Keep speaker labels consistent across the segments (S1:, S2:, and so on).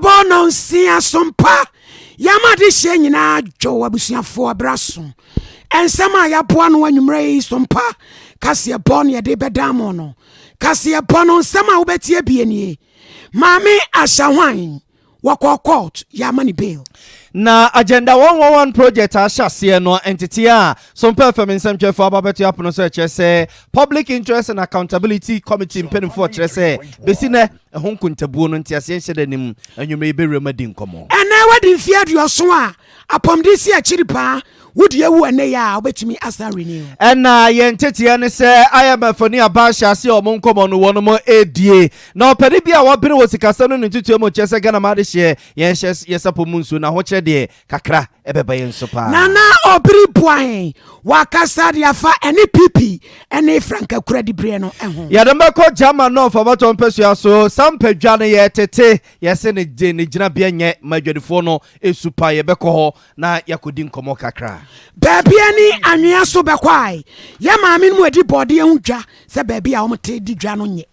S1: Abɔ nɔnsia sompa yɛama de hyɛ nyinaa dwo abusuafoɔ berɛ so. Ɛnsɛm a yɛaboa no anwummerɛ yi, sompa kaseɛ bɔ no yɛde bɛda mo no. Kaseɛ bɔ no nsɛm a wobɛtie bie nie: Maame Ahyɛ Hwan wɔkɔ court, yɛama ne bail.
S2: Na Agenda 111 project ahyɛ aseɛ no, nteteɛ a Sompa FM nsɛmtwerɛfoɔ aba bɛto apono so ɛkyerɛ sɛ Public Interest and Accountability Committee mpanimfoɔ kyerɛ sɛ bɛsi nɛ ɛho nkontabuo no nteaseɛ nhyɛ da nim. Anwummerɛ yi bɛwura mu adi nkɔmmɔ.
S1: Ɛnɛ wadi mfeɛ 70 a apɔmde si akyiri paa, wode awu ɛnɛ yɛ a wobɛtumi asa renew.
S2: Ɛna yɛn teteɛ ne sɛ IMF ne aba ahyɛ ase a ɔmo nkɔmmɔ no wɔnom ɛdie na ɔpɛne bi a wabene wɔ sikasɛm no ne ntutuo mu kyerɛ sɛ Ghana ma ade hyeɛ yɛnhyɛ yɛsapɔ mu nsuo na ahokyerɛ deɛ kakra ɛbɛba yɛn so paa.
S1: Nana Ɔbere Boahen wakasa de afa ɛne pp ɛne franka kura diberɛ no ɛho.
S2: Yɛde mbɛkɔ German North abatɔ mpɛsua so sampadwa no yɛtete yɛsɛ ne gye ne gyinabea nyɛ ma adwadifoɔ no ɛsu pa. Yɛbɛkɔ hɔ na yɛakɔdi nkɔmmɔ kakra.
S1: Baabi ani anwea so bɛkɔ a yɛ maame no mu adi bɔɔdeɛ ho dwa sɛ baabi a wɔte di dwa no nyɛ.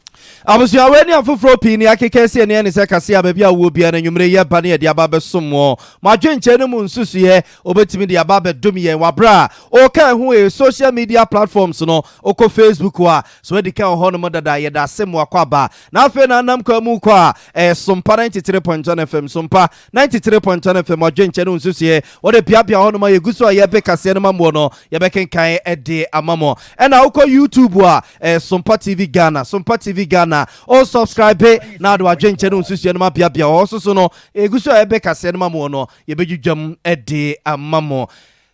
S2: Abusuawe ne afoforɔ pii ne akeka si ɛne ɛne sɛ kase a baabi a wowɔ bia no anwummere yɛba ne yɛde aba bɛsom wɔ mo adwenkyɛn no mu nsusuiɛ wobɛtumi de aba bɛdom yɛn waberɛ a ɔka ho ɛ social media platforms no. Wokɔ Facebook a so adi ka wɔ hɔ nom dada, yɛda ase mo akɔ aba. Na afei na anam kwa mu kɔ a ɛyɛ Sompa 93.1 FM, Sompa 93.1 FM. Adwenkyɛn no nsusuiɛ wɔde piapia hɔ nom a yɛgu so a yɛbɛ kaseɛ no ma mmoɔ no yɛbɛkenkan ɛde ama mo. Ɛna wokɔ YouTube a ɛyɛ Sompa TV Ghana, Sompa TV Ghana. O subscribe na ade wadwenkyɛ no nsusuɛ no ma biabia hɔ so so no ɛgu so a yɛbɛ kaseɛ no ma moɔ no yɛbɛdwidwam ɛde ama mo.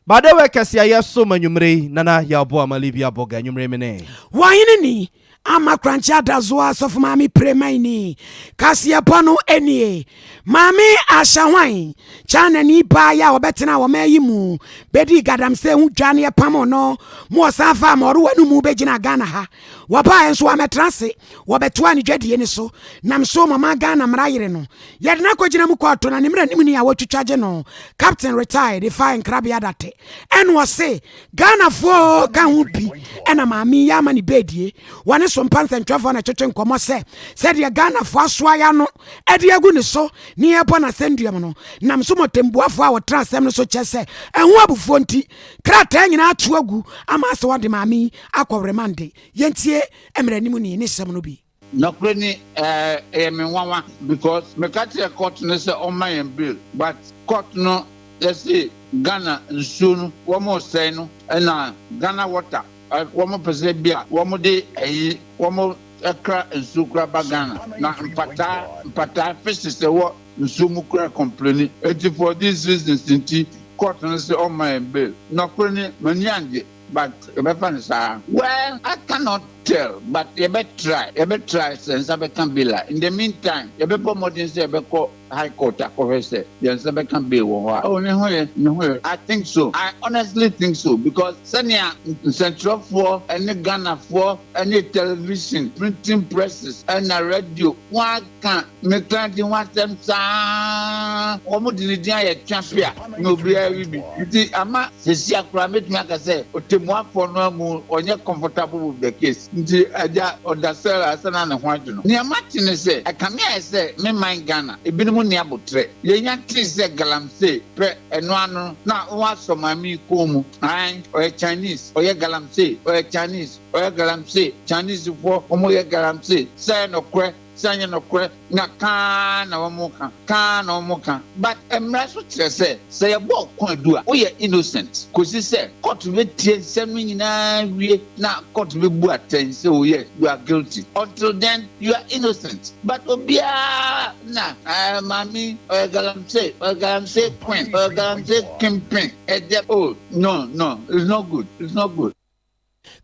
S2: Badeɛ kɛse a yɛso ma anwummerɛ yi, Nana yɛaboa ma Libia bɔga anwummerɛ mi ne
S1: Wɔhene ni ama krankye adazoa asɔfo maame premani kaseɛbɔ no nie: Maame Ahyɛ Hwan, China ni baa yi a wɔbɛtena wɔn ayi mu bɛdi galamsey ho dwa ne ɛpam no mu, ɔsan fa ma ɔrewa no mu bɛgyina Ghana ha. Wɔbaeɛ nso wɔamɛtena ase, wɔbɛtoa ne dwadie ne so nam so mama Ghana mmara yere no yɛde no akɔgyina mu kɔɔto na ne mmerɛ nim ni a wɔtwitwa gye no. Captain retired fa nkrabea date ɛne ɔse Ghanafoɔ ka ho bi ɛna maame yi ama ne beedie. Wɔne so mpa nsɛntwerɛfoɔ na twetwe nkɔmmɔ sɛ sɛdeɛ Ghanafoɔ asoa ya no ɛde agu ne so ne yɛbɔ n'asɛnduam no nam so mɔtɛmbuafoɔ a wɔtena asɛm no so kyɛ sɛ ɛho abufuo nti krataa nyinaa ato agu ama asɛ wɔde maame yi akɔ remand. Yɛntie mmerɛ anim ni ne sɛm no bi.
S3: Nɔkorɛ ni, ɛyɛ me nwanwa because meka kyerɛ court no sɛ ɔma yɛn bail, but court no yɛse Ghana nsuo no wɔn sɛn no ɛna Ghana Water wɔn pɛ sɛ bi a wɔn de ɛyi wɔn ɛkra nsuo kura ba Ghana na mpataa mpataa fishes ɛwɔ nsuo mu kura complain. Eti for these reasons nti court no sɛ ɔma yɛn bail. Nɔkorɛ ni, m'ani angye, but yɛbɛfa no saa. Well, I cannot tell, but yɛbɛ try, yɛbɛ try sɛ nsa bɛka bail a. In the meantime yɛbɛbɔ mmɔden sɛ yɛbɛkɔ High Court akɔhwɛ sɛ yɛn nsa bɛka bail wɔ hɔ a. Oh, ne ho yɛ, ne ho yɛ. I think so, I honestly think so, because sɛnea nsɛntwerɛfoɔ ɛne Ghanafoɔ ɛne television, printing presses ɛna radio wɔn aka me client ho asɛm saa, wɔn de ne din ayɛ twapia na obiara wi bi nti ama sisi akora mɛtumi aka sɛ otemuafoɔ no amu ɔnyɛ comfortable with the case. Nti agya ɔda cell a sɛ na ne ho adwo no. Nea mate ne sɛ ɛkame ayɛ sɛ me man Ghana ebinom ni abotrɛ yɛnya tee sɛ galamsey pɛ ɛno ano na wɔn asɔ maame yi kɔn mu ayi ɔyɛ Chinese, ɔyɛ galamsey, ɔyɛ Chinese, ɔyɛ galamsey, Chinese foɔ wɔn yɛ galamsey, sɛ ɛnokorɛ sɛ ɛnyɛ nokorɛ na kaa na wɔn ka, kaa na wɔn ka. But mmara so kyerɛ sɛ sɛ yɛbɔ ɔko adu a woyɛ innocent kòsi sɛ court bɛ tie nsɛm no nyinaa wie na court bɛ bu atɛn sɛ oh yes, you are guilty. Until then you are innocent. But obiara na maame ɔyɛ galamsey, ɔyɛ galamsey queen, ɔyɛ galamsey kingpin ɛdɛ. Oh no, no, it's not good, it's not good.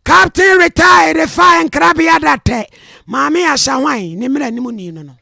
S1: Captain retired fa nkrabea datɛ maame Ahyɛ Hwan ne mmerɛ anim ni no.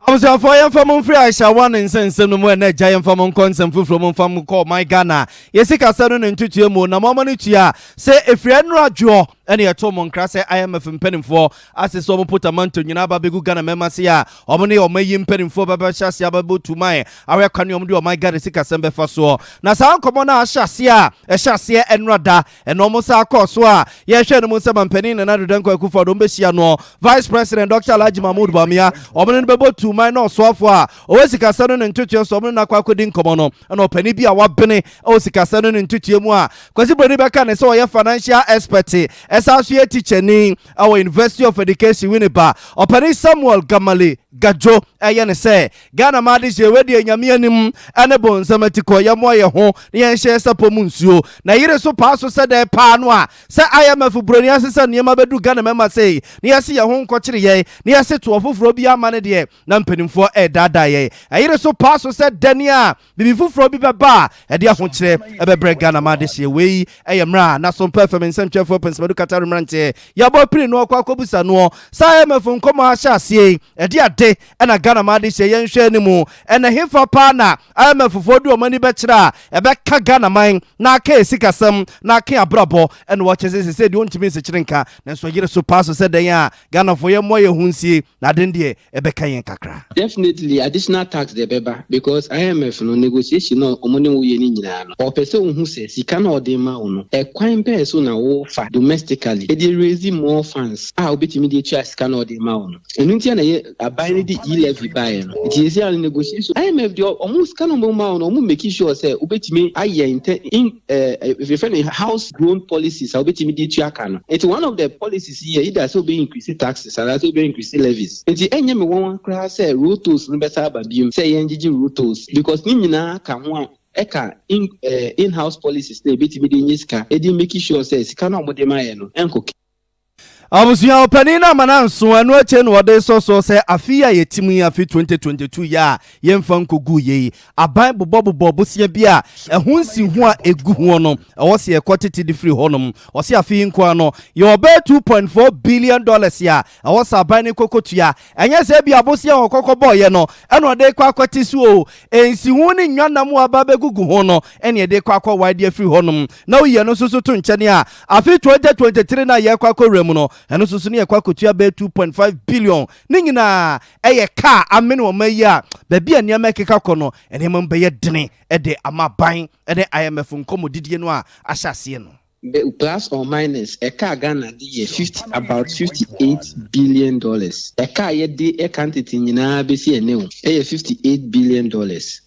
S2: Abusuafoɔ, yɛmfa mo mfiri Aisha wa ne nsɛnsɛm no mu ɛna agya yɛmfa mo nkɔ nsɛm foforɔ mu, mfa mo kɔ ɔman Ghana yɛsi kasa no ne ntutuo mu na mɔmɔ no tua sɛ ɛfiri ɛnora dwoɔ. Ɛne yɛtoo mo nkra sɛ IMF mpanimfoɔ ase sɛ wɔn potamanto nyinaa aba abɛgu Ghana mmarima ase a wɔn ne wɔn ayi mpanimfoɔ bɛbɛhyɛ aseɛ abɛbɔ tuman ahwɛ kwan a wɔn de ɔman Ghana sikasɛm bɛfa soɔ. Na saa nkɔmmɔ no a ahyɛ aseɛ a ɛhyɛ aseɛ ɛnora da ɛna wɔn san kɔɔ so a yɛhwɛ no mu sɛ mampanin Nana Addo Dankwa Akufo-Addo wɔn bɛhyia noɔ Vice President Dr. Alhaji Mahmood Bawumia wɔn ne no bɛbɔ tuman na ɔsoafoɔ a ɔwɔ sikasɛm no ne ntotoeɛ so wɔn ne no akɔ akɔdi nkɔmmɔ no ɛna ɔpanin bi a wabene wɔ sikasɛm no ne ntotoeɛ mu a Kwasi Broni bɛka ne sɛ ɔyɛ financial expert ɛsan so yɛ tikyani wɔ University of Education Winneba. Ɔpanin Samuel Gamale Gadjo ɛyɛ ne sɛ Ghana ma adehyeɛ wei deɛ Nyame anim ne bonsam atikɔ yɛmmoa yɛ ho na yɛnhyɛ yɛ sapɔ mu nsuo na yere so paa so sɛ dɛn paa no a sɛ IMF Broni asesa nneɛma bɛdu Ghana mɛma sei na yɛse yɛ ho nkɔkyere yɛn na yɛse toɔ foforɔ bi ama no deɛ na mpanimfoɔ ɛredaadaa yɛn ɛyere so paa so sɛ dɛn a Biribi foforɔ bi bɛba a ɛde ahokyerɛ bɛbrɛ Ghana ma adehyeɛ. Wei yɛ mmerɛ a na Sompa FM nsɛmtwerɛfoɔ Pɛnsɛmadu Katare mmeranteɛ yɛabɔ apini noɔ kɔ akɔbisa noɔ sɛ IMF nkɔmmɔ a ahyɛ aseɛ yi ɛde ade na Ghana ma adehyeɛ yɛnhwɛ anim ɛnɛ hefa paa na IMF foɔ de wɔn ani bɛkyerɛ a ɛbɛka Ghana man na aka yɛ sikasɛm na aka yɛ abrabɔ ɛna wɔkyɛ sɛ sesei deɛ ɔntumi nsekyere nka nanso ɔyere so paa so sɛ dɛn a Ghanafoɔ yɛmmɔ yɛn ho nsie na ade no deɛ ɛbɛka yɛn kakra.
S4: Definitely additional tax deɛ ɛbɛba because IMF no negotiation no a wɔn ne wo yɛ no nyinaa no ɔpɛ sɛ ohu sɛ sika no a ɔde rema wo no ɛkwan bɛn so na wofa domestically de raise more funds a wobɛtumi de atua sika no a ɔde rema wo no. Ɛno nti na yɛ aban no de e-levy baeɛ no. Nti seesei ara no negotiation IMF deɛ wɔn sika no a wɔma wo no wɔn make sure sɛ wobɛtumi ayɛ intɛ in eh, yɛfrɛ no house grown policies a wobɛtumi de atua ka no. Nti one of the policies yɛ either sɛ wobɛ increase taxes anaasɛ wobɛ increase levies. Nti ɛnyɛ me nwanwa koraa sɛ road tolls no bɛsan aba biom sɛ yɛngyegye road tolls because ne nyinaa ka ho a ɛka in eh, in-house policies na ebetumi de nye sika de make sure sɛ sika no a wɔde ma yɛ no ɛnkɔ
S2: Abusua ɔpanin no ama no anso, ɛno akyire na ɔde sɔ soɔ sɛ afe yi a yɛte mu yi, afe 2022 yi a yɛmfa nkɔguu yɛ yi, aban bobɔbobɔɔ bosea bi a ɛho nsiho a ɛgu hoɔ no, ɛwɔ sɛ yɛkɔ tete de firi hɔnom. Ɔse afe yi nko ara no, yɛwɔ bɛyɛ 2.4 billion dollars a ɛwɔ sɛ aban no kɔkɔtua. Ɛnyɛ sɛ ebia bosea a ɔkɔkɔbɔeɛ no ɛna ɔde rekɔ akɔte so o, nsiho ne nnwannam a aba abɛgugu ho no ɛna yɛde rekɔ akɔwae de afiri hɔnom. Na woyi ɛno nso so to nkyɛn a, afe 2023 no a yɛrekɔ akɔwura mu no, ɛno nso so ne yɛkɔ akɔtua bɛyɛ 2.5 billion. Ne nyinaa ɛyɛ ka a amene ɔman yi a baabi a nneɛma ɛkeka kɔ no, nneɛma mu bɛyɛ dene de ama aban ne IMF nkɔmmɔdidie no a ahyɛ aseɛ no.
S4: Bɛ plus or minus ɛka a Ghana de yɛ fifty about $58 billion. Ɛka a yɛde ɛka ntete nyinaa bɛsi ɛnnɛ o, ɛyɛ $58 billion.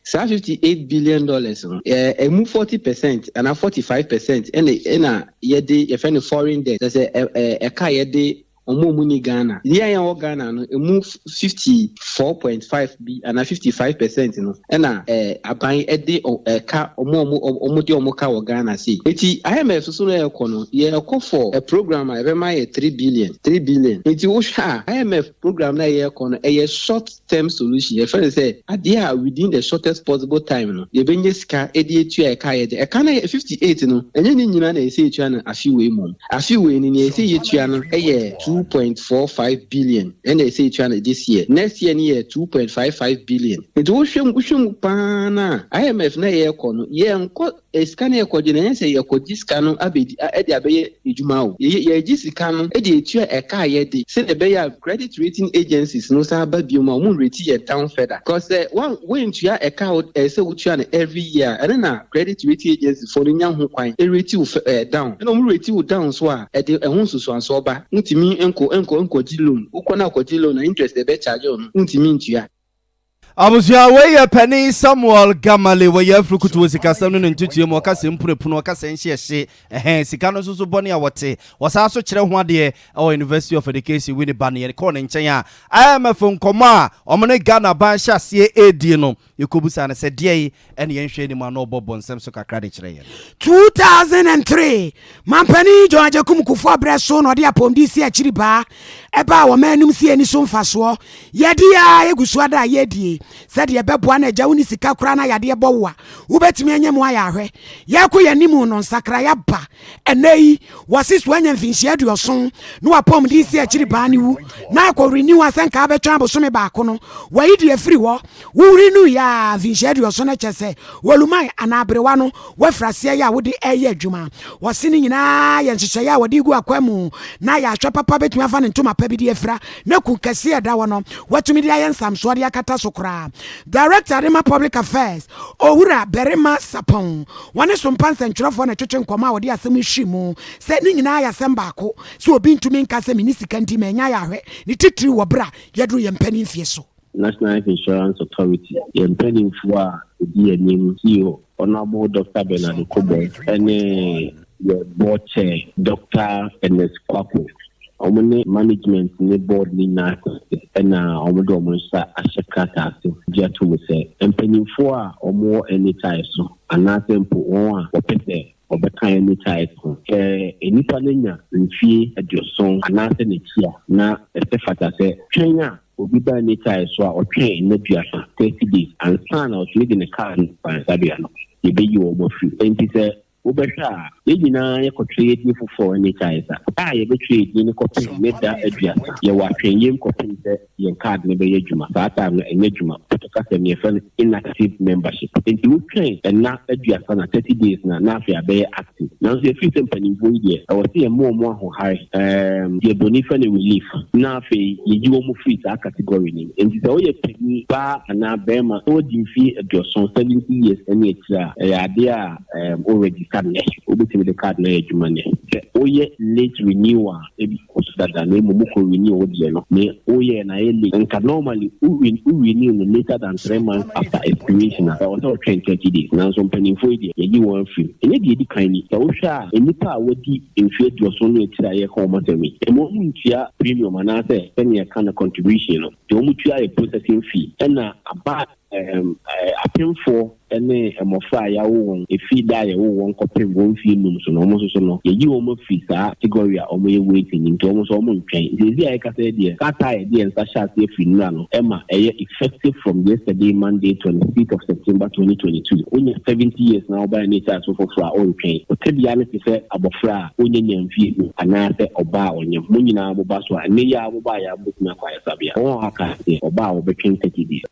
S4: Saa $58 billion no, ɛ ɛmu 40% anaa 45% ɛna ɛna yɛde yɛfrɛ no foreign debt, kyerɛ sɛ ɛ ɛ ɛka a yɛde Wɔn a wɔnni Ghana. Yɛn a yɛwɔ Ghana no, ɛmu 54.5 bi anaa 55% no na aban de ɛka wɔn a wɔde wɔn ka wɔ Ghana sei. Nti IMF so no yɛrekɔ no, yɛrekɔ for a program a ɛbɛma yɛ 3 billion, 3 billion. Nti wohwɛ a IMF program no a yɛrekɔ no, ɛyɛ short term solution. Yɛfrɛ no sɛ adeɛ a within the shortest possible time no, yɛbɛnya sika de atua ɛka a yɛde. Ɛka no yɛ 58 no, ɛnyɛ ne nyinaa na ɛsɛ yɛtua no afe wei mmom. Afe wei no, nea ɛsɛ yɛtua no yɛ 2.45 billion ɛna ɛsɛ yɛtua no this year. Next year no yɛ 2.55 billion. Nti wohwɛ mu wohwɛ mu paa no a, IMF na yɛrekɔ no, yɛnkɔ sika no yɛkɔgye no, ɛnyɛ sɛ yɛkɔgye sika no abɛdi ɛde abɛyɛ adwuma o. Yɛgye sika no de atua ɛka a yɛde sɛdeɛ ɛbɛyɛ a credit rating agencies no san ba bio mu a wɔn rate yɛn down further. Because sɛ woantua ɛka a ɛsɛ sɛ wotua no every year a, ɛno na credit rating agencies foɔ no nya ho kwan rate wo down. Ɛna wɔn rate wo down nso a, ɛde ɛho nsusuansoɔ ba. Wontumi nkɔ nkɔ nkɔgye loan. Wokɔ na akɔgye loan a, interest a ɛbɛ charge wo no, wontumi ntua.
S2: Abusua, wei yɛ panin Samuel Gamale, wɔyɛ afiri kutu wɔ sikasɛm no ne ntotoeɛ mu, ɔka sɛ mpunepunu, ɔka sɛ nhyeɛhye, ɛhɛn, sika no nso so bɔne a wɔte. Wɔsan so kyerɛ ho adeɛ ɛwɔ University of Education Winneba no, yɛkɔɔ ne nkyɛn a IMF nkɔmmɔ a wɔn ne Ghana ban hyɛ aseɛ ɛredie no, yɛkɔbusa no sɛ deɛ yi ɛne yɛnhwɛ anim a na ɔbɔ bɔ nsɛm so kakra de kyerɛ yɛn.
S1: 2003 Mampanin John Agyekum Kufuor berɛ so na ɔde apɔmuden si akyiri baa ɛbaa wɔn anim si ani so mfasoɔ. Yɛde a egu so ada a yɛdie sɛdeɛ ɛbɛboa na agya wo ne sika koraa na yadeɛ bɔ wo a wobɛtumi anya mu ayɛ ahwɛ. Yɛkɔ yɛn anim no nsakraeɛ aba. Ɛnɛ yi wɔse so anya mfinhyia 70 na wapɔmuden si akyiri baa ne wu na akɔ renew a sɛ nka abɛtwɛn abosome baako no wɔyi de afiri hɔ. Wo renew yɛ a mfinhyia 70 no kyɛ sɛ wɔluman anaa aberewa no wafiri aseɛ yɛ a wode ɛyɛ adwuma. Wɔse ne nyinaa nyinaa yɛ nhyehyɛeɛ a wɔde regu akwan mu na ayɛ papa bɛtumi afa ne ntoma pa bi de afira na kun kɛseɛ ɛda hɔ no watumi de ayɛ nsamsoɔ de akata so koraa. Director de ma Public Affairs, Owura Barima Sapɔn, wɔne Sompa nsɛntwerɛfoɔ na ɛtwetwe nkɔmmɔ a wɔde asɛm hyi mu sɛ ne nyinaa yɛ asɛm baako sɛ obi ntumi nka sɛ menni sika nti manya yɛ ahwɛ ne titiri wɔ berɛ a yɛduru yɛn mpanin fie so.
S5: National Health Insurance Authority, yɛn mpanimfoɔ a ɛdi anim, CEO Honourable Dr. Bernard Okoe Boye ne yɛ board chair Dr. Ernest Kwako, wɔn ne management ne board ne nyinaa ɛna wɔn de wɔn nsa ahyɛ krataa ase gye ato mu sɛ mpanimfoɔ a wɔwɔ NHIS so anaasɛ mpo wɔn a wɔpɛ sɛ wɔbɛka NHIS ho, sɛ nnipa no nya mfie 70 anaasɛ n'akyi a, na ɛsɛ fata sɛ twɛn a obi ba NHIS so a ɔtwɛn nna 30, 30 days, ansa na ɔtumi de ne kaa no ayaresabea no, yɛbɛyi wɔn afiri. Nti sɛ wobɛhwɛ a, yɛn nyinaa yɛkɔtwerɛ yɛ din foforɔ NHIS a, a yɛbɛtwerɛ yɛ din no kɔpem ne da 30, yɛwɔ atwɛnyɛm kɔpem sɛ yɛn card no bɛyɛ adwuma. Saa time no ɛnyɛ adwuma, pɔtɔ kasɛm no yɛfrɛ no inactive membership. Nti wotwɛn ɛna 30 na 30 days na afei abɛyɛ active. Nanso yɛfiri sɛ mpanimfoɔ yi deɛ, ɛwɔ sɛ yɛma wɔn ahohare, deɛ broni frɛ no relief, na afei yɛgye wɔn mu firi saa category no mu. Nti sɛ woyɛ panyin baa anaa bɛrima na wɔdi mfie 70, 70 years ɛne akyire a, ɛyɛ adeɛ a wo register nnɛ, wobɛtumi de card no ayɛ adwuma nnɛ. Sɛ woyɛ late renewal, ebi kɔ so dada na mmom wokɔ renew wo deɛ no ne woyɛ na ayɛ late, nka normally wo renew no later than 3 months after expiration a, ɛwɔ sɛ wɔtwɛn 30 days. Nanso mpanimfoɔ yi deɛ, yɛgye wɔn afiri. Ɛnyɛ deɛ ɛdi kan ni. Sɛ wohwɛ a, nnipa a wɔdi mfeɛ 70 no akyire a yɛka wɔn asɛm yi, ɛma wɔn ntua premium anaasɛ sɛnea yɛka no contribution no. Deɛ wɔn tua yɛ processing fee, ɛna aba apemfoɔ ne mmɔfra a yɛawo wɔn efi da a yɛwo wɔn kɔpem wɔn mfie 5 so no, wɔn nso so no, yɛyi wɔn afiri saa category a wɔyɛ waiting, nti wɔn nso wɔn ntwɛn. Nti ezi a yɛkasa yi deɛ, krataa a yɛde yɛn nsa hyɛ ase afiri nnura no ɛma ɛyɛ effective from yesterday, Monday, 26th of September 2022. Wonya 70 years na wɔba NHIS so foforɔ a, ɔntwɛn. Ɔtɛbea no te sɛ abɔfra a wonya nya mfie 5 anaasɛ ɔbaa a ɔnyam. Mo nyinaa moba so a, ɛnɛ yi a moba yɛ a, mobɛtumi akɔ ayaresabea. Wɔn a aka deɛ, ɔbaa a wɔbɛtwɛn 30 days.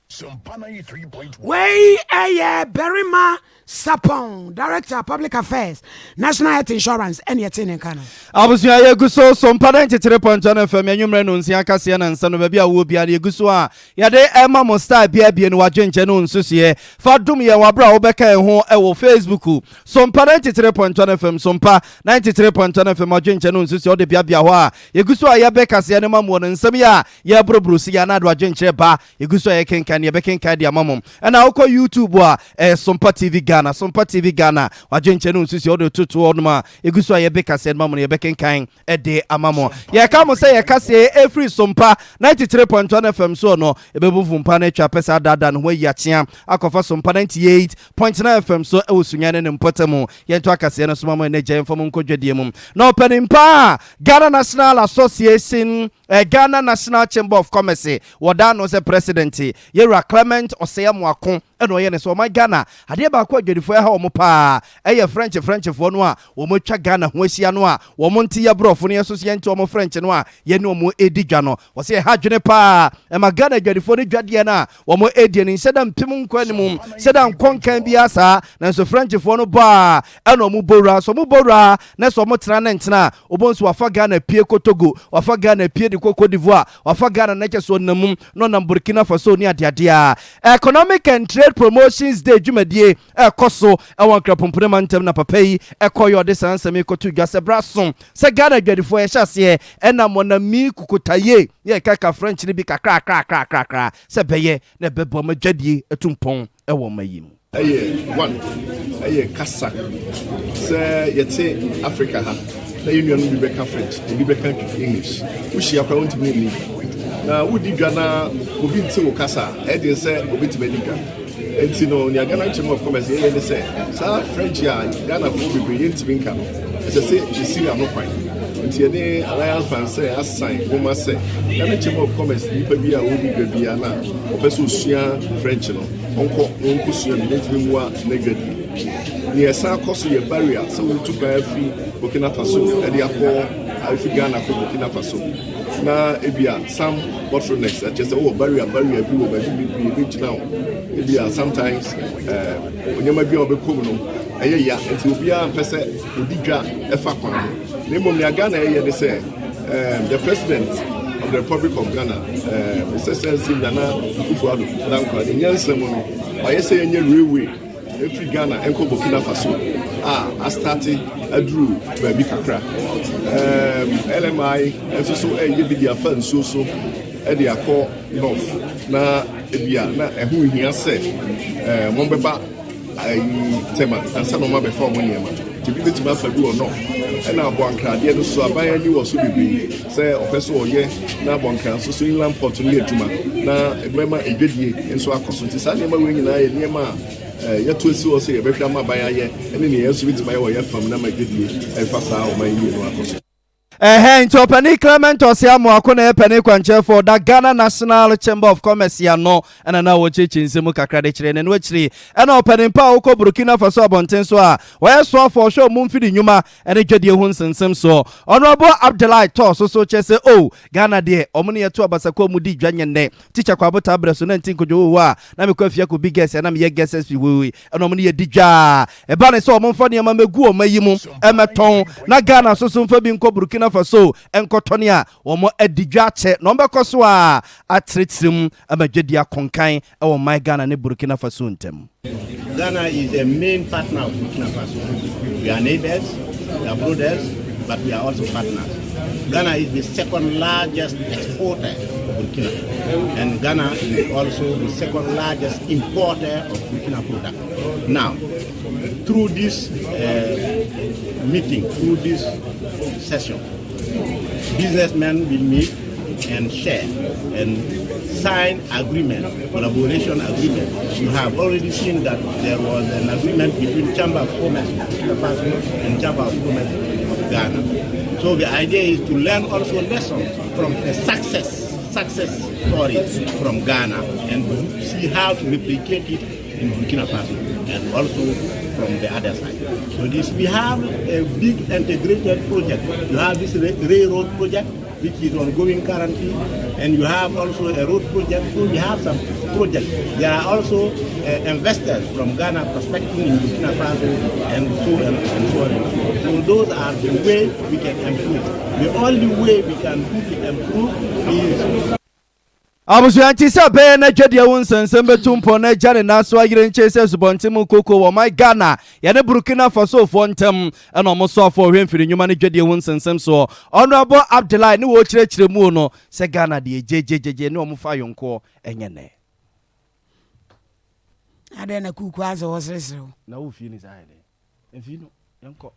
S1: Wei ɛyɛ Barima Sapɔn, Director Public Affairs, National Health Insurance, ɛne ɛte ne nka no.
S2: Abusua, yɛgu so Sompa 93.1 FM, anwummerɛ no nsia kaseɛ na nsa no baabi a wowɔ biara no, yɛgu so a yɛde ɛma mo style bia bie no. Wadwenkyɛ no nsusuɛ fa dom yɛn waberɛ a wobɛka yɛn ho ɛwɔ Facebook, Sompa 93.1 FM, Sompa 93.1 FM. Adwenkyɛ no nsusuɛ wode beabea hɔ a yɛgu so a yɛbɛ kaseɛ no ma mo no, nsɛm yi a yɛboroboro si yɛ anaade wadwenkyerɛ ba, yɛgu so a yɛkenkan ne yɛbɛkenkan de ama mo. Ɛna wokɔ YouTube a, ɛyɛ Sompa TV Ghana, Sompa TV Ghana. Wadwenkyɛ no nsusuɛ wode toto hɔ nom a yɛgu so a yɛbɛ kaseɛ no ma mo no, yɛbɛkenkan ɛde ama mo. Yɛka mo sɛ yɛkaseɛ ɛfiri Sompa 93.1 FM soɔ no, ɛbɛbu mfumpa no atwa pɛ sɛ adaadaa ne ho ayi akyea akɔfa Sompa 98.9 FM so ɛwɔ Sunya ne ne mpɔtam mu. Yɛnto akaseɛ no so ma mo ɛnɛ gya yɛmfa mo nkɔ dwadeɛ mu na ɔpanin pa a Ghana National Association, Ghana National Chamber of Commerce, wɔda no sɛ president, yɛwura Clement Osei Amoako, ɛna ɔyɛ ne sɛ ɔman Ghana adeɛ baako a adwadifoɔ ɛha wɔn paa ɛyɛ Frenchfoɔ no a wɔn atwa Ghana ho ahyia no a wɔn nte yɛ borɔfo no, yɛn nso so yɛnte wɔn French no a yɛne wɔn edi dwa no. Wɔsɛ ɛha adwene paa ɛma Ghana adwadifoɔ no dwadeɛ no a wɔn edi no nhyɛ da mpem nkɔ anim, hyɛ da nkɔ nkan biara saa. Nanso Frenchfoɔ no bɔ a, ɛna wɔn bɔ wura so, wɔn bɔ wura na sɛ wɔn tena ne ntena a, wɔbɔ nso wafa Ghana pie kɔ Togo, wafa Ghana pie de kɔ Cote d'Ivoire, wafa Ghana na kyɛ so ɔnam mu na ɔnam Burkina Faso ne adeadeɛ a. Economic and Trade Promotions Day dwumadie ɛkɔ so ɛwɔ Nkrapompone mantam na papa yi ɛkɔ yɛ ɔde saa nsɛm yi kɔto dwa sɛ bra so sɛ Ghana adwadifoɔ yɛhyɛ aseɛ ɛna mɔnami kukotaye ne yɛkaka French no bi kakrakrakrakrakra sɛ bɛyɛ na ɛbɛboa ma dwadie atu mpɔn ɛwɔ ɔma yi mu.
S6: Ɛyɛ one, ɛyɛ kasa. Sɛ yɛte Africa ha na yɛn nuanom bi bɛka French, ebi bɛka English, wohyia koraa wontumi nni na wodi dwa na obi nte wo kasa a, ɛyɛ den sɛ obetumi adi dwa. Nti no, nea Ghana Chamber of Commerce yɛyɛ ne sɛ saa French a Ghanafoɔ bebree yɛntumi nka no, ɛsɛ sɛ yɛsi ano kwan. Nti yɛne Alliance Française asan nwoma sɛ Ghana Chamber of Commerce nipa bi a ɔdi dwa biara na ɔpɛ sɛ osua French no, ɔnkɔ na ɔnkɔsua bi na ntumi mmoa n'adwadie. Nea ɛsan kɔ so yɛ barrier sɛ wotu kwan afi Burkina Faso ɛde akɔ, afi Ghana kɔ Burkina Faso, na ebia some bottlenecks, ɛkyɛ sɛ wowɔ barrier bi wɔ baabi bebree bɛgyina wo. Ebia sometimes nneɛma bi a wɔbɛkɔ mu no. ɛyɛ ya nti obiara mpɛ sɛ ɔdi dwa ɛfa kwan ho. Na mmom nea Ghana ɛyɛ ne sɛ um, the president of the Republic of Ghana, um, His Excellency Nana Akufo-Addo Dankwa, ne nyansa mu no, wayɛ sɛ yɛnyɛ railway ɛfiri Ghana ɛnkɔ Burkina Faso a astate aduru baabi kakra. Um, LMI nso so ɛyɛ bi de afa nsuo so ɛde akɔ north na ebia na ɛho hia sɛ ɛɛ wɔn bɛba ayi Tema ansa na wɔn abɛfa wɔn nneɛma nti bi bɛtumi afa bi wɔ north. Ɛna Aboankradeɛ no so aban ani wɔ so bebree sɛ ɔpɛ so ɔyɛ na Aboankra nso so inland port no yɛ adwuma na ɛbɛma edwadie nso akɔ so. Nti saa nneɛma wei nyinaa yɛ nneɛma a yɛto esi hɔ sɛ yɛbɛhwɛ ama aban ayɛ ɛne nea yɛn nso bɛtumi ayɛ wɔ yɛ fam na ma edwadie ɛfa saa ɔman yie no akɔ so.
S2: Ɛhɛn nti Ɔpanin Clement Osei Amoako na ɛyɛ panin kwankyerɛfoɔ ɔda Ghana National Chamber of Commerce ano ɛna na wɔkyerɛkyerɛ nsɛm mu kakra de kyerɛ. Na ɛno akyiri ɛna ɔpanin pa a ɔkɔ Burkina Faso abɔnten so a ɔyɛ soafoɔ ɔhwɛ ɔmo mfidi nnwuma ɛne dwadie ho nsensɛm soɔ, Honourable Abdullahi Tɔɔ so so kyerɛ sɛ oh Ghana deɛ ɔmo ne yɛto abasako a ɔmo di dwa nyɛ nnɛ. Teacher Kwabo taa brɛ so na nti nkodwo wɔ hɔ a na mekɔ afie akɔ bi gɛs a na meyɛ gɛs SP wei ɛna ɔmo ne yɛ di dwa a ɛba ne sɛ ɔmo mfa nneɛma mɛgu ɔmo ayi mu ɛmɛtɔn na Ghana nso so mfa bi nkɔ Burkina Faso nkɔtɔne a wɔn adi dwa akyɛ na wɔn bɛkɔ so a atrɛtrɛ mu ama dwadi akɔnkan ɛwɔ man Ghana ne Burkina Faso ntam.
S7: Ghana is a main partner of Burkina Faso. We are neighbors, we are brothers, but we are also partners. Ghana is the second largest exporter of Burkina, and Ghana is also the second largest importer of Burkina product. Now, through this meeting, through this session, businessmen will meet and share and sign agreement, collaboration agreement. You have already seen that there was an agreement between Chamber of Commerce of Burkina Faso and Chamber of Commerce of Ghana. So the idea is to learn also lessons from the success stories from Ghana and to see how to replicate it in Burkina Faso and also from the other side. So this we have a big integrated project. You have this railroad project which is ongoing currently, and you have also a road project. So we have some projects. There are also investors from Ghana prospecting in Burkina Faso and so on and so on and so on. So those are the way we can improve. The only way we can really improve is
S2: Abusua nti sɛ bɛyɛ na dwadeɛ wo nsɛnsɛm bɛtu mpɔ na agya ne nan so ayere nkyɛn sɛ asubɔnten mu koko wɔ ɔman Ghana yɛne Burkina Fasofoɔ ntam ɛna ɔmo soafoɔ ɔhwɛ mfiri nnwuma ne dwadeɛ ho nsɛnsɛm soɔ, Honourable Abdullahi ne wɔkyerɛkyerɛ mu no sɛ Ghana deɛ gyegyegyegye ne ɔmo fa ayɔnkoɔ ɛnyɛ nɛ.
S1: Adɛn na kuku asɛ wɔsereserew?
S2: Na wofie ne saa yɛ dɛ mfii no yɛnkɔ.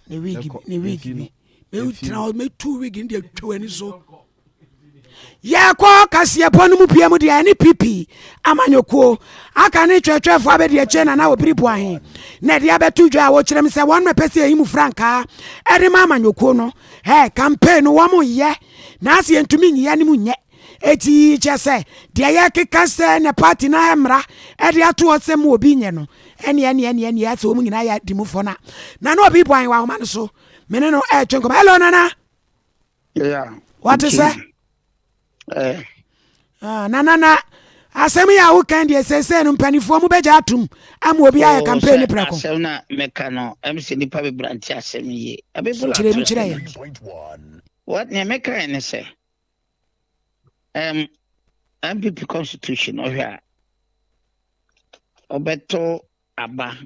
S1: Ne wig bi ne wig bi mɛtena hɔ mɛtu wig no de atwa w'ani so. Yɛkɔ kaseɛpɔ no mu pia mu deɛ ɛne PP amanyɔkuo aka ne twɛtwɛfoɔ abɛdi akyire na na wɔbiri boahe na ɛde abɛto dwa a wɔkyerɛ m sɛ wɔn mɛpɛ sɛ ɛyi mu frankaa ɛde ma amanyɔkuo no ɛ campaign no wɔn yɛ na ase yɛntumi nyiyɛ ne mu nyɛ. Eti kyɛ sɛ deɛ yɛkeka sɛ ne party na mmara ɛde ato hɔ sɛ mu obi nyɛ no ɛne ɛne ɛne ɛne ɛsɛ wɔn nyinaa yɛ di mu fɔ na na obi boahe wɔ ahoma no so mene no ɛɛtwe nkɔmɔ. Hello, Nana.
S3: Yeah.
S1: Wɔte sɛ Ah, nana na asɛm yi a wokan deɛ seesei no mpanimfoɔ mu bɛgya atom ama obi ayɛ campaign ne prɛko.
S8: Asɛm na meka no ɛm sɛ nnipa bebree nte asɛm yie.
S1: Kyerɛ mu kyerɛ yɛn.
S8: What nea meka ne sɛ NPP constitution ɔhwɛ a ɔbɛto aba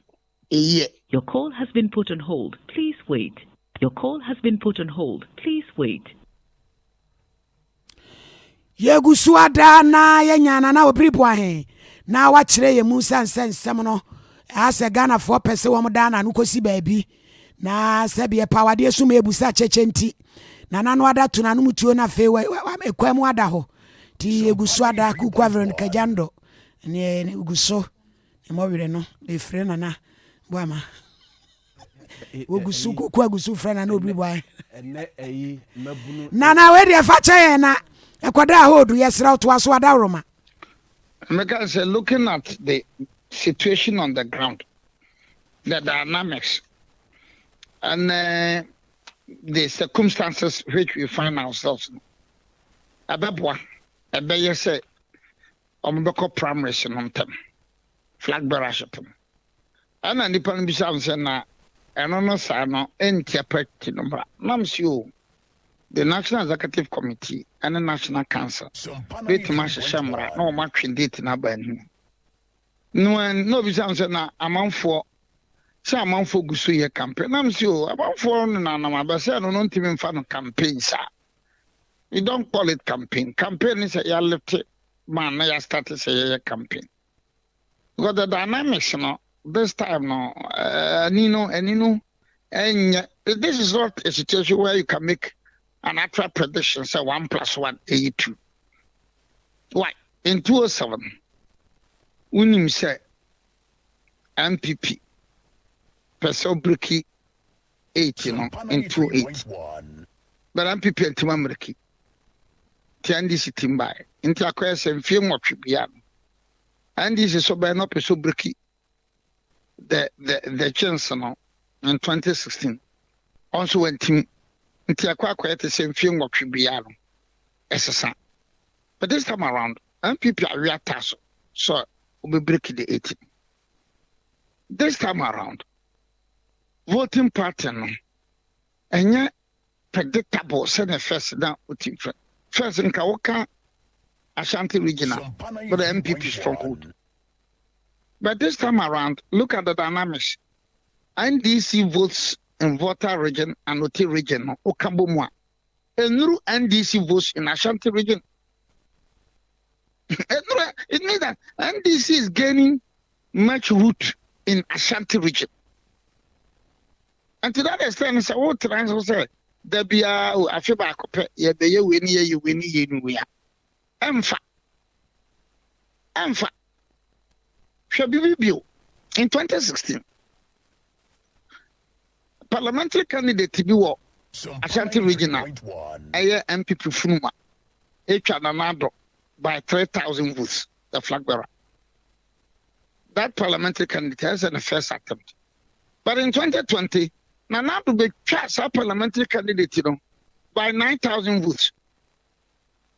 S8: ɛyie.
S9: Your call has been put on hold. Please wait. Your call has been put on hold. Please wait.
S1: Yɛgu so ada na yɛnya Nana Obiri Boahe na wakyerɛ yɛn mu sɛ nsɛ nsɛm no asɛ Ghanafoɔ pɛ sɛ wɔn da n'ano kɔsi baabi na sɛbi ɛpa awadeɛ so ma ebusa kyɛkyɛ nti nana no ada to n'ano mu tuo na afei ekwan mu ada hɔ nti yɛgu so ada kuku avere no kagya ne egu so mmɔwerɛ no efiri Nana Boama wogu so kuku agu so frɛ Nana Obiri Boahe. Nana wei deɛ fa kyɛ yɛn na ɛkɔda ahoodu yɛsrɛ wo toa so adaworoma.
S8: Meka sɛ looking at the situation on the ground, the dynamics and the circumstances which we find ourselves no, ɛbɛboa ɛbɛyɛ sɛ ɔmo bɛkɔ primaries no ntɛm, flag bearership no. Ɛna nipa no bisa me sɛ na ɛno no saa no ɛntia party no mmara. Na mese o, the National Executive Committee ɛne National Council bɛtumi ahyehyɛ mmara na wɔn atwe date no aba anim. No na obisa me sɛ na amanfoɔ sɛ amanfoɔ gu so yɛ campaign. Na mese o, amanfoɔ no nanam abɛsɛ no no ntumi mfa no campaign saa. We don't call it campaign. Campaign ne sɛ yɛalete man na yɛastarte sɛ yɛyɛ campaign. Because the dynamics no this time no ani no ani no ɛnyɛ, this is not a situation where you can make an actual prediction sɛ 1 plus 1 ɛyɛ 2. Why? In 207 wonim sɛ NPP pɛ sɛ ɔbreak 8 no in 28, but NPP antimi ambreak, nti NDC team baeɛ. Nti akɔyɛ sɛ mfie 8 bia no NDC so bɛyɛ no ɔpɛ sɛ ɔbreak the chance no in 2016, ɔnso wantim. Nti akɔyɛ te sɛ mfie 8 bia no ɛsesa. But this time around NPP awe ata so so ɔbɛbreak the 18. This time around voting pattern no ɛnyɛ predictable sɛnea first na wotim fɛ. First nka woka Ashanti Region a, but the NPP stronghold. But this time around, look at the dynamics. NDC votes in Volta Region and Oti Region no, woka bɔ mu a, ɛnuru NDC votes in Ashanti Region. Ɛnuru. It means that NDC is gaining much root in Ashanti Region. And to that extent, sɛ wotena nso sɛ da biara o, afe baako pɛ yɛbɛyɛ wei ne yɛyɛ wei ne yɛ no wei a, ɛmfa ɛmfa. Hwɛ bibi bio. In 2016 parliamentary candidate bi wɔ Ashanti Region a ɛyɛ NPP funuma etwa Nana Addo by 3,000 votes, the flag bearer. That parliamentary candidate has the first attempt, but in 2020 Nana Addo betwa saa parliamentary candidate no by 9,000 votes.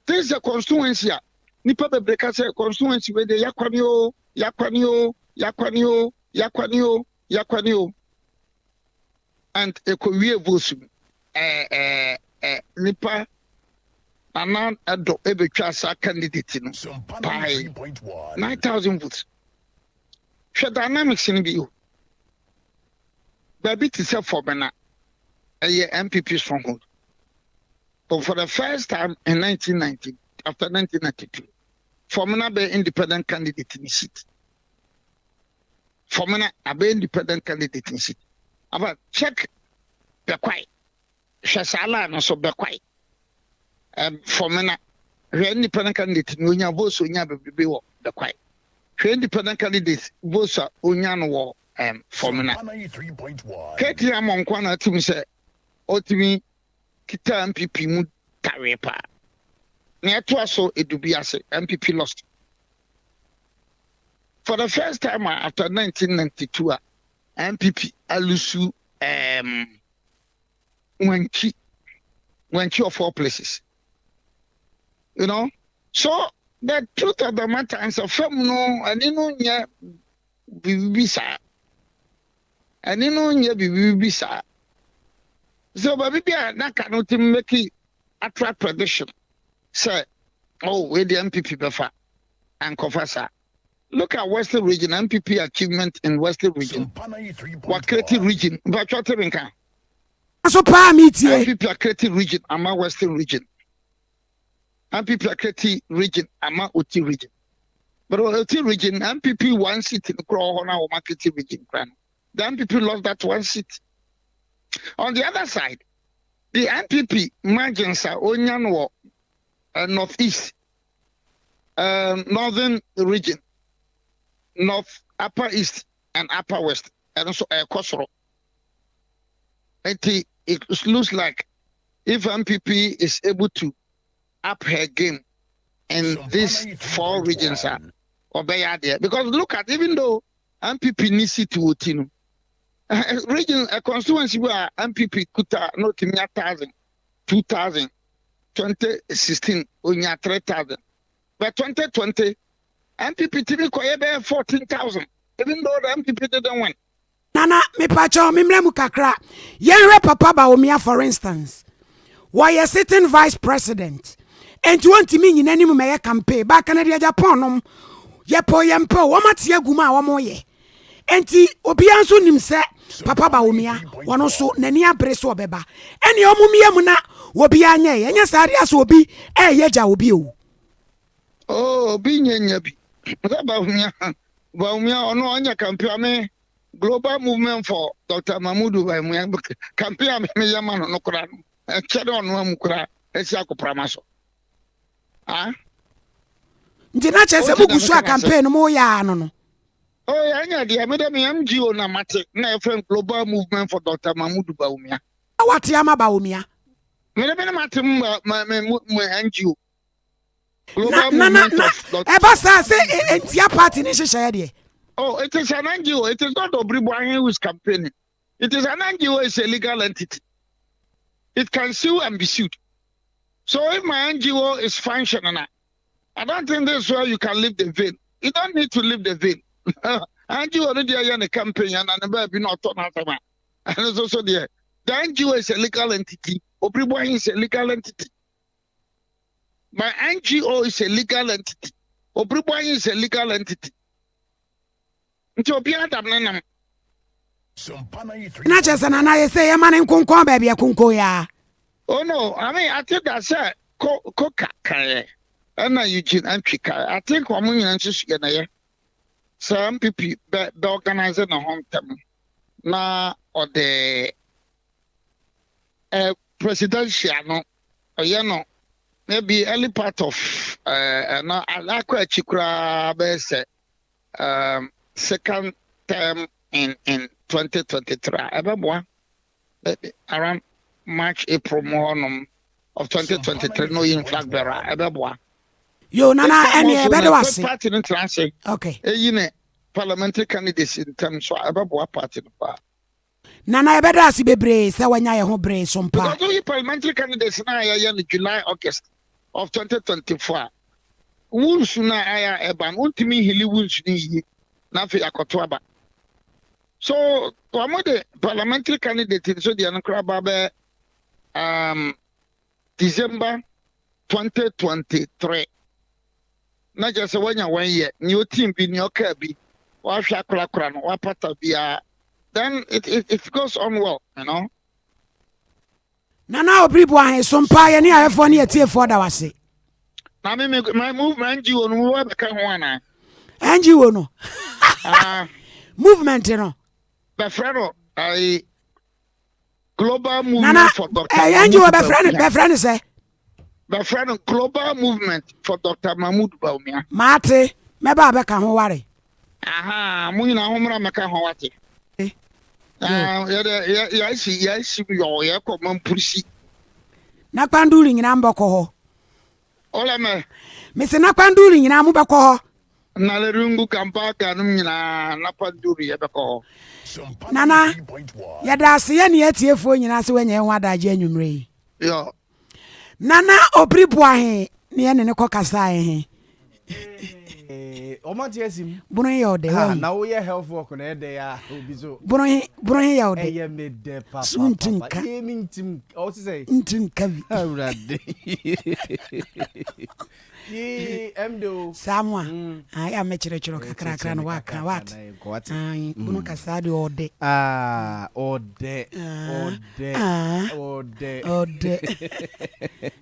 S8: This is a constituency a nipa bebree ka sɛ constituency wei de, yakwane o, yakwane o, yakwane o, yakwane o, yakwane o, and ekowie votes mu ɛɛ ɛɛ ɛɛ nipa Nana Addo ebetwa saa candidate no by 9,000 votes. Hwɛ dynamics no bi o. Baabi te sɛ Fomena, ɛyɛ NPP stronghold, but for the first time in 1990, after 1992, Fomena bɛ independent candidate ni seat. Fomena abɛ independent candidate ni seat. Aba check Bɛkwae, hwɛ saa line no so. Bɛkwae, Fomena, hwɛ independent candidate ni onya votes, onya bebrebe wɔ Bɛkwae. Hwɛ independent candidate votes a onya no wɔ Fomena. KT Amonkwa na atim sɛ ɔtumi kita NPP mu tawee paa. Na ɛtoa so edu ase, NPP lost for the first time after 1992 a NPP alose Wenchi of all places. So the truth of the matter is fam no ɛne no nyɛ biribi saa, ɛne no nyɛ biribi saa. So baabi bi a n'aka no ti make accurate prediction sɛ oh, wei deɛ NPP bɛfa, ankɔfa saa. Look at Western Region, NPP achievement in Western Region. Wa create region mpatwa te nka.
S1: So paa mi tie.
S8: NPP acreate region ama Western Region, NPP acreate region ama Oti Region, but Oti Region, NPP one seat no kura hɔ na wɔn acreate region kura no, the NPP lost that one seat. On the other side, the NPP margins a onya no wɔ North East, Northern Region, North, Upper East and Upper West, ɛno nso ɛkɔ soro. Nti it looks like if NPP is able to up her game in these four regions a, ɔbɛyɛ adeɛ. Because look at, even though NPP ni seat wɔ ti no region, a constituency bi a NPP kuta na otumi a 1,000, 2,000, 2016 onya 3,000, but 2020 NPP timi kɔyɛ bɛyɛ 14,000, even though the NPP didn't win.
S1: Nana mepakyɛw me mmra mu kakra yɛnhwɛ papa Bawumia for instance wɔyɛ sitting vice president enti wɔntumi nyina anim mɛyɛ campaign ba Kennedy Agyapong nom yɛpɛ o yɛmpɛ o wɔn ate agu mu a wɔn yɛ enti obiara nso nim sɛ papa Bawumia wɔn nso n'ani abere so ɔbɛba ɛnea wɔn mmea mu na obiara nyɛ ɛnyɛ saa deɛ asɛ obi ɛyɛ gya obi o.
S8: Oh, obi nyɛ nya bi. Sɛ Bawumia, Bawumia ɔno ɔnyɛ campaign ame Global Movement for Dr. Mahmoud Bawumia campaign a meyɛ ma no no koraa no ɛkyɛ dɛ ɔno amu koraa ɛsi akoprama so. Ah?
S1: Nti na kyerɛ sɛ mugu so a campaign no moyɛ ano no.
S8: Oh, ɛnyɛ deɛ mede me MGO na mate na yɛfrɛ Global Movement for Dr. Mahmoud Bawumia.
S1: Wate ama Bawumia?
S8: Mede me ne mate mu NGO.
S1: Na na na na ɛba saa sɛ ntia party ne nhyehyɛeɛ deɛ.
S8: Oh, it is an NGO. It is not Obiri Boahen who is campaigning. It is an NGO. It's a legal entity. It can sue and be sued. So if my NGO is functioning, I don't think this is where you can leave the veil. You don't need to leave the veil. NGO no deɛ yɛ ne campaign and ne baabi na ɔtɔ n'asɛm a ɛno nso so deɛ the NGO is a legal entity. Obiri Boahen is a legal entity. My NGO is a legal entity. Obiri Boahen is a legal entity. Nti obiara dam ne nam.
S1: Na kyerɛ sɛ nana yɛ sɛ yɛma ne nkonkɔn baabi ɛkonkɔn yi ara.
S8: Oh no, I mean I think that sɛ ko koka kaeɛ ɛna Eugene Antwi kaeɛ. I think wɔn nyinaa nso yɛ na yɛ sɛ MPP bɛ bɛ organize ne ho ntɛm na ɔde eh, presidential no ɔyɛ no maybe early part of ɛno eh, akɔ akyi koraa bɛyɛ sɛ um, second term in in 2023 a ɛbɛboa around March April mu hɔnom of 2023 no yin flag bearer ɛbɛboa.
S1: Yo nana ɛne ɛbɛde wase.
S8: Party no tena ase.
S1: Okay.
S8: Eyi ne parliamentary candidates ntɛm so a ɛbɛboa party no paa.
S1: Nana yɛbɛda ase bebree sɛ wanya yɛn ho bere so mpa.
S8: Because woyi parliamentary candidates no a yɛyɛ no July August of 2024 a, wo nsu no a ayɛ a ɛba no wontumi nhili wo nsu no yie na afei akɔto aba. So wɔn de parliamentary candidate nso deɛ no koraa ba bɛ um, December 2023 na kyerɛ sɛ wanya wɔn yɛ nea otim bi nea ɔkaa bi wahwɛ akorakora no wapata biara then it, it, it goes on well you know.
S1: Nana Obiri Boahen so mpa yɛne ahwɛfoɔ ne atiefoɔ da wase.
S8: Na me me my movement NGO no wo bɛka ho ana?
S1: NGO no. Ah. Movement no.
S8: Bɛfrɛ no ayi Global Movement Nana, for Dr.
S1: Eh, Mahmoud NGO bɛfrɛ no bɛfrɛ no sɛ.
S8: Bɛfrɛ no Global Movement for Dr. Mahmoud Bawumia.
S1: Maate, mɛba abɛka ho ware.
S8: Aha, mo nyinaa ho mmra mɛka ho wate. Eh. Ah, yɛde yɛ yɛasi yɛasi yɔ yɛkɔ mampurisi.
S1: Na kpanduri nyinaa mbɔkɔ hɔ.
S8: Ɔlɛ mɛ.
S1: Mese na kpanduri nyinaa mo bɛkɔ hɔ.
S8: Nalerigu Kampala nom nyinaa na Panduru yɛbɛkɔ hɔ.
S1: Nana, yɛda ase yɛne yɛn atiefoɔ nyinaa sɛ woanya yɛn ho adagye anwummerɛ yi.
S8: Yɔ.
S1: Nana Obiri Boahe ne yɛne no kɔ kasaeɛ he.
S2: Ɔma te asi mu.
S1: Bono he yɛ ɔdɛ wahu.
S2: Na woyɛ health work na ɛdɛ ya obi so.
S1: Bono he bono he yɛ ɔdɛ.
S2: Ɛyɛ me dɛ papa.
S1: So nti nka.
S2: Yɛ me ntim ɔte sɛ.
S1: Nti nka bi.
S2: Awurade. Yee ɛm de o.
S1: Saa mo a, ah, yɛ a mɛkyerɛkyerɛ kakrakra na waka what? Ayi, bunu kasaa deɛ ɔdɛ.
S2: Ah, ɔdɛ, ɔdɛ, ɔdɛ.
S1: Ɔdɛ.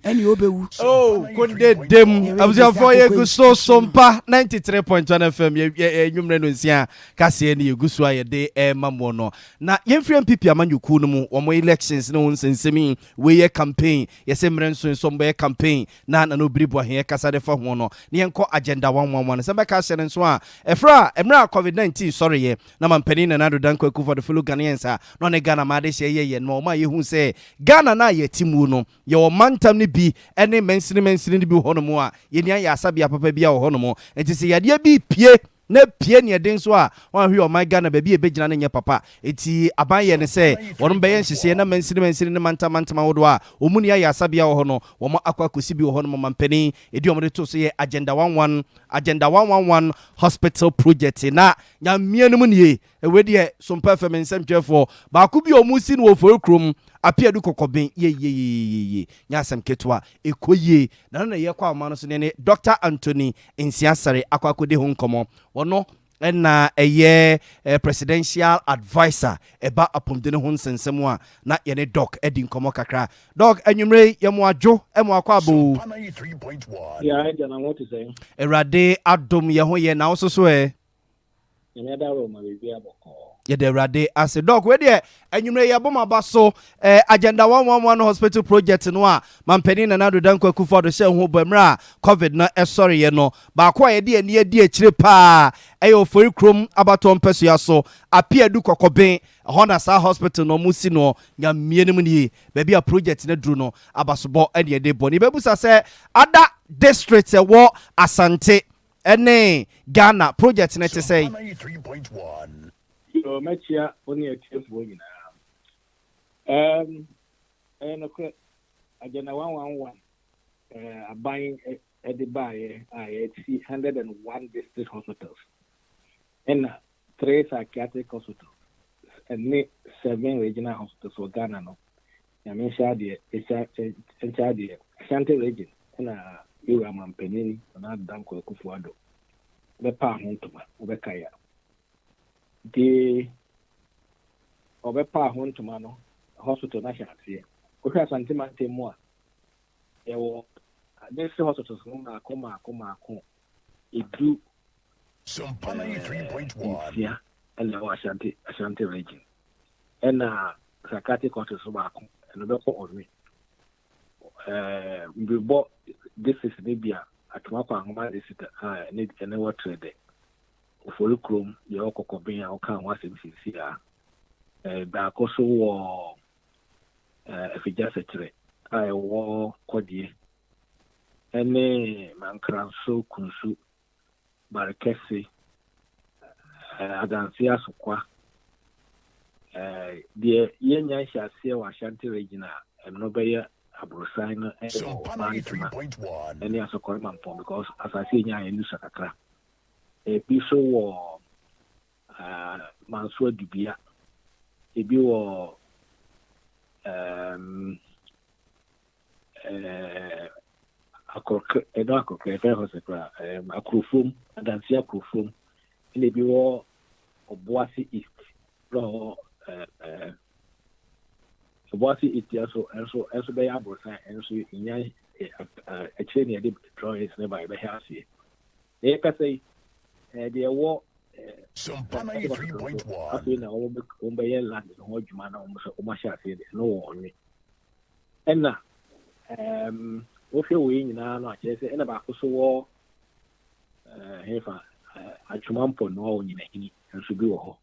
S1: Ɛne ɔbɛwu.
S2: Oh, konde dem. Abusuafoɔ yɛ gu so Sompa 93.1 FM yɛ yɛ nwummerɛ no nsia kaseɛ ne yɛgu so a yɛde ɛrema moɔ no. Na yɛmfiri NPP amanyɔkuo no mu wɔn elections ne ho nsɛnsɛm yi wei yɛ campaign yɛsɛ mmerɛ nso nso wɔbɛyɛ campaign na Nana Obiri Boahen ɛkasa de fa ho no, na yɛnkɔ Agenda 111. Sɛ mɛka ahyɛ no nso a, ɛfrɛ a mmerɛ a Covid 19 sɔreeɛ na Mampanin Nana Addo Dankwa Akufo-Addo fellow Ghanaians a na ɔne Ghana ma adehyeɛ yɛeɛ no ma ɔmaa yɛhuu sɛ Ghana no a yɛte mu no, yɛwɔ mantam no bi ne mansini mansini no bi wɔ hɔnom a yɛnni ayarasabea papa biara wɔ hɔnom. Nti sɛ yadeɛ bi repue. Na pie neɛ den nso a wɔanhwɛ ɔman Ghana baabi a ɛbɛgyina no nyɛ papa. Enti aban yɛɛ no sɛ wɔnom bɛyɛ nhyehyɛeɛ na mansini mansini ne mantam mantam ahodoɔ a wɔn nni ayaresabea wɔ hɔ no wɔn akɔ akɔsi bi wɔ hɔ nom. Ɔmampanin ɛdi wɔn de too so yɛ Agenda 11 Agenda 111 Hospital Project na Nyameɛ no mu nie. Wei deɛ Sompa FM nsɛmtwerɛfoɔ baako bi a wɔn si no wɔ Ofori kurom Apeadu Kɔkɔben yeyeyeyeye nyɛ asɛm ketewa ɛkɔ yie na no na yɛkɔ ahoma no so ne ne Dr. Anthony Nsiasare akɔ akɔdi ho nkɔmmɔ. Ɔno na ɛyɛ Presidential Adviser ɛba apɔmuden ho nsɛnsɛm a na yɛne Doc adi nkɔmmɔ kakra. Doc, anwummerɛ yi yɛ mo adwo, mo akɔ aba o.
S10: Yeah, agya na ho te sɛn?
S2: Awurade adom yɛ ho yɛ, na wo nso so ɛ?
S10: Nyame adaworo ma biribiara bɔkɔɔ.
S2: Yɛda Awurade ase. Doc, wei deɛ anwummerɛ yi yɛbɔ mo aba so. Eh, Agenda 111 Hospital Project no a Mampanin Nana Addo Dankwa Akufo-Addo hyɛɛ ho bɔ mmerɛ a Covid no sɔreeɛ no, baako a yɛde ani adi akyire paa ɛyɛ Ofori Kurom abatoɔ mpɛsoa so, Apeadu Kɔkɔben, ɛhɔ na saa hospital no wɔsi noɔ. Nyamie no mu nie, baabi a project no aduru no, abasobɔ ne yɛde bɔ no. Yɛbɛbusa sɛ ada districts ɛwɔ Asante ne Ghana project no te sɛn?
S10: Yoo, mɛkyia wo ne atiefoɔ nyinaa. Um, ɛyɛ nokorɛ, Agenda 111 eh, aban de baeɛ a yɛasi 101 district hospitals ɛna 3 psychiatric hospitals ɛne 7 regional hospitals wɔ Ghana no. Nyame nhyɛ adeɛ, nkyɛ adeɛ. Ashanti region ɛna yɛwura mampanin Nana Addo Dankwa Akufo-Addo bɛpaa ho ntoma, wobɛkae a. Nti ɔbɛpaa ho ntoma no, hospital no ahyɛ aseɛ. Wohwɛ Asante mantam mu a, yɛwɔ district hospitals no mmaako mmaako mmaako 16 ɛna ɛwɔ Ashanti Ashanti region. Ɛna psychiatric hospital so baako, ɛno bɛkɔ Ɔnwe. Mbebɔ district no bi a, Atwoma Kwanhoma district a ɛne ɛne wɔ Trɛdɛ, Ofori kurom deɛ ɛwɔ Kɔkɔben a wɔkaa ho asɛm seesei a, baako so wɔ Afigya Sɛkyerɛ a ɛwɔ Kɔdeɛ, ɛne Mankranso, Kunsu, Barekɛse, Adanse Asokwa. Deɛ yɛnnya nhyɛaseɛ wɔ Ashanti Region a ɛno bɛyɛ aborosan no wɔ Bantama ne Asokore Mampong because asase a yɛnyaeɛ no sua kakra. Ebi nso wɔ Manso Adubia, ebi wɔ um, Akorokre, ɛno Akorokre, ɛfɛ hɔ sɛ koraa, um, Akorofom, Adansi Akorofom, ɛna ebi wɔ Ɔboase East, na hɔ ɛɛ Ɔboase East nso nso nso bɛyɛ aborosan nso nya akyire ne yɛde drawings ne ba yɛbɛhwɛ aseɛ. Na yɛkasa yi, deɛ ɛwɔ afei na wɔn bɛyɛ land no ho adwuma na wɔn sɛ wɔn ahyɛ aseɛ deɛ ɛno wɔ ɔnwe. Ɛna ɛɛm wohwɛ wei nyinaa no akyerɛ sɛ ɛna baako so wɔ ɛɛ hefa atwoma mpɔnoa wɔ nyinahini nso bi wɔ hɔ.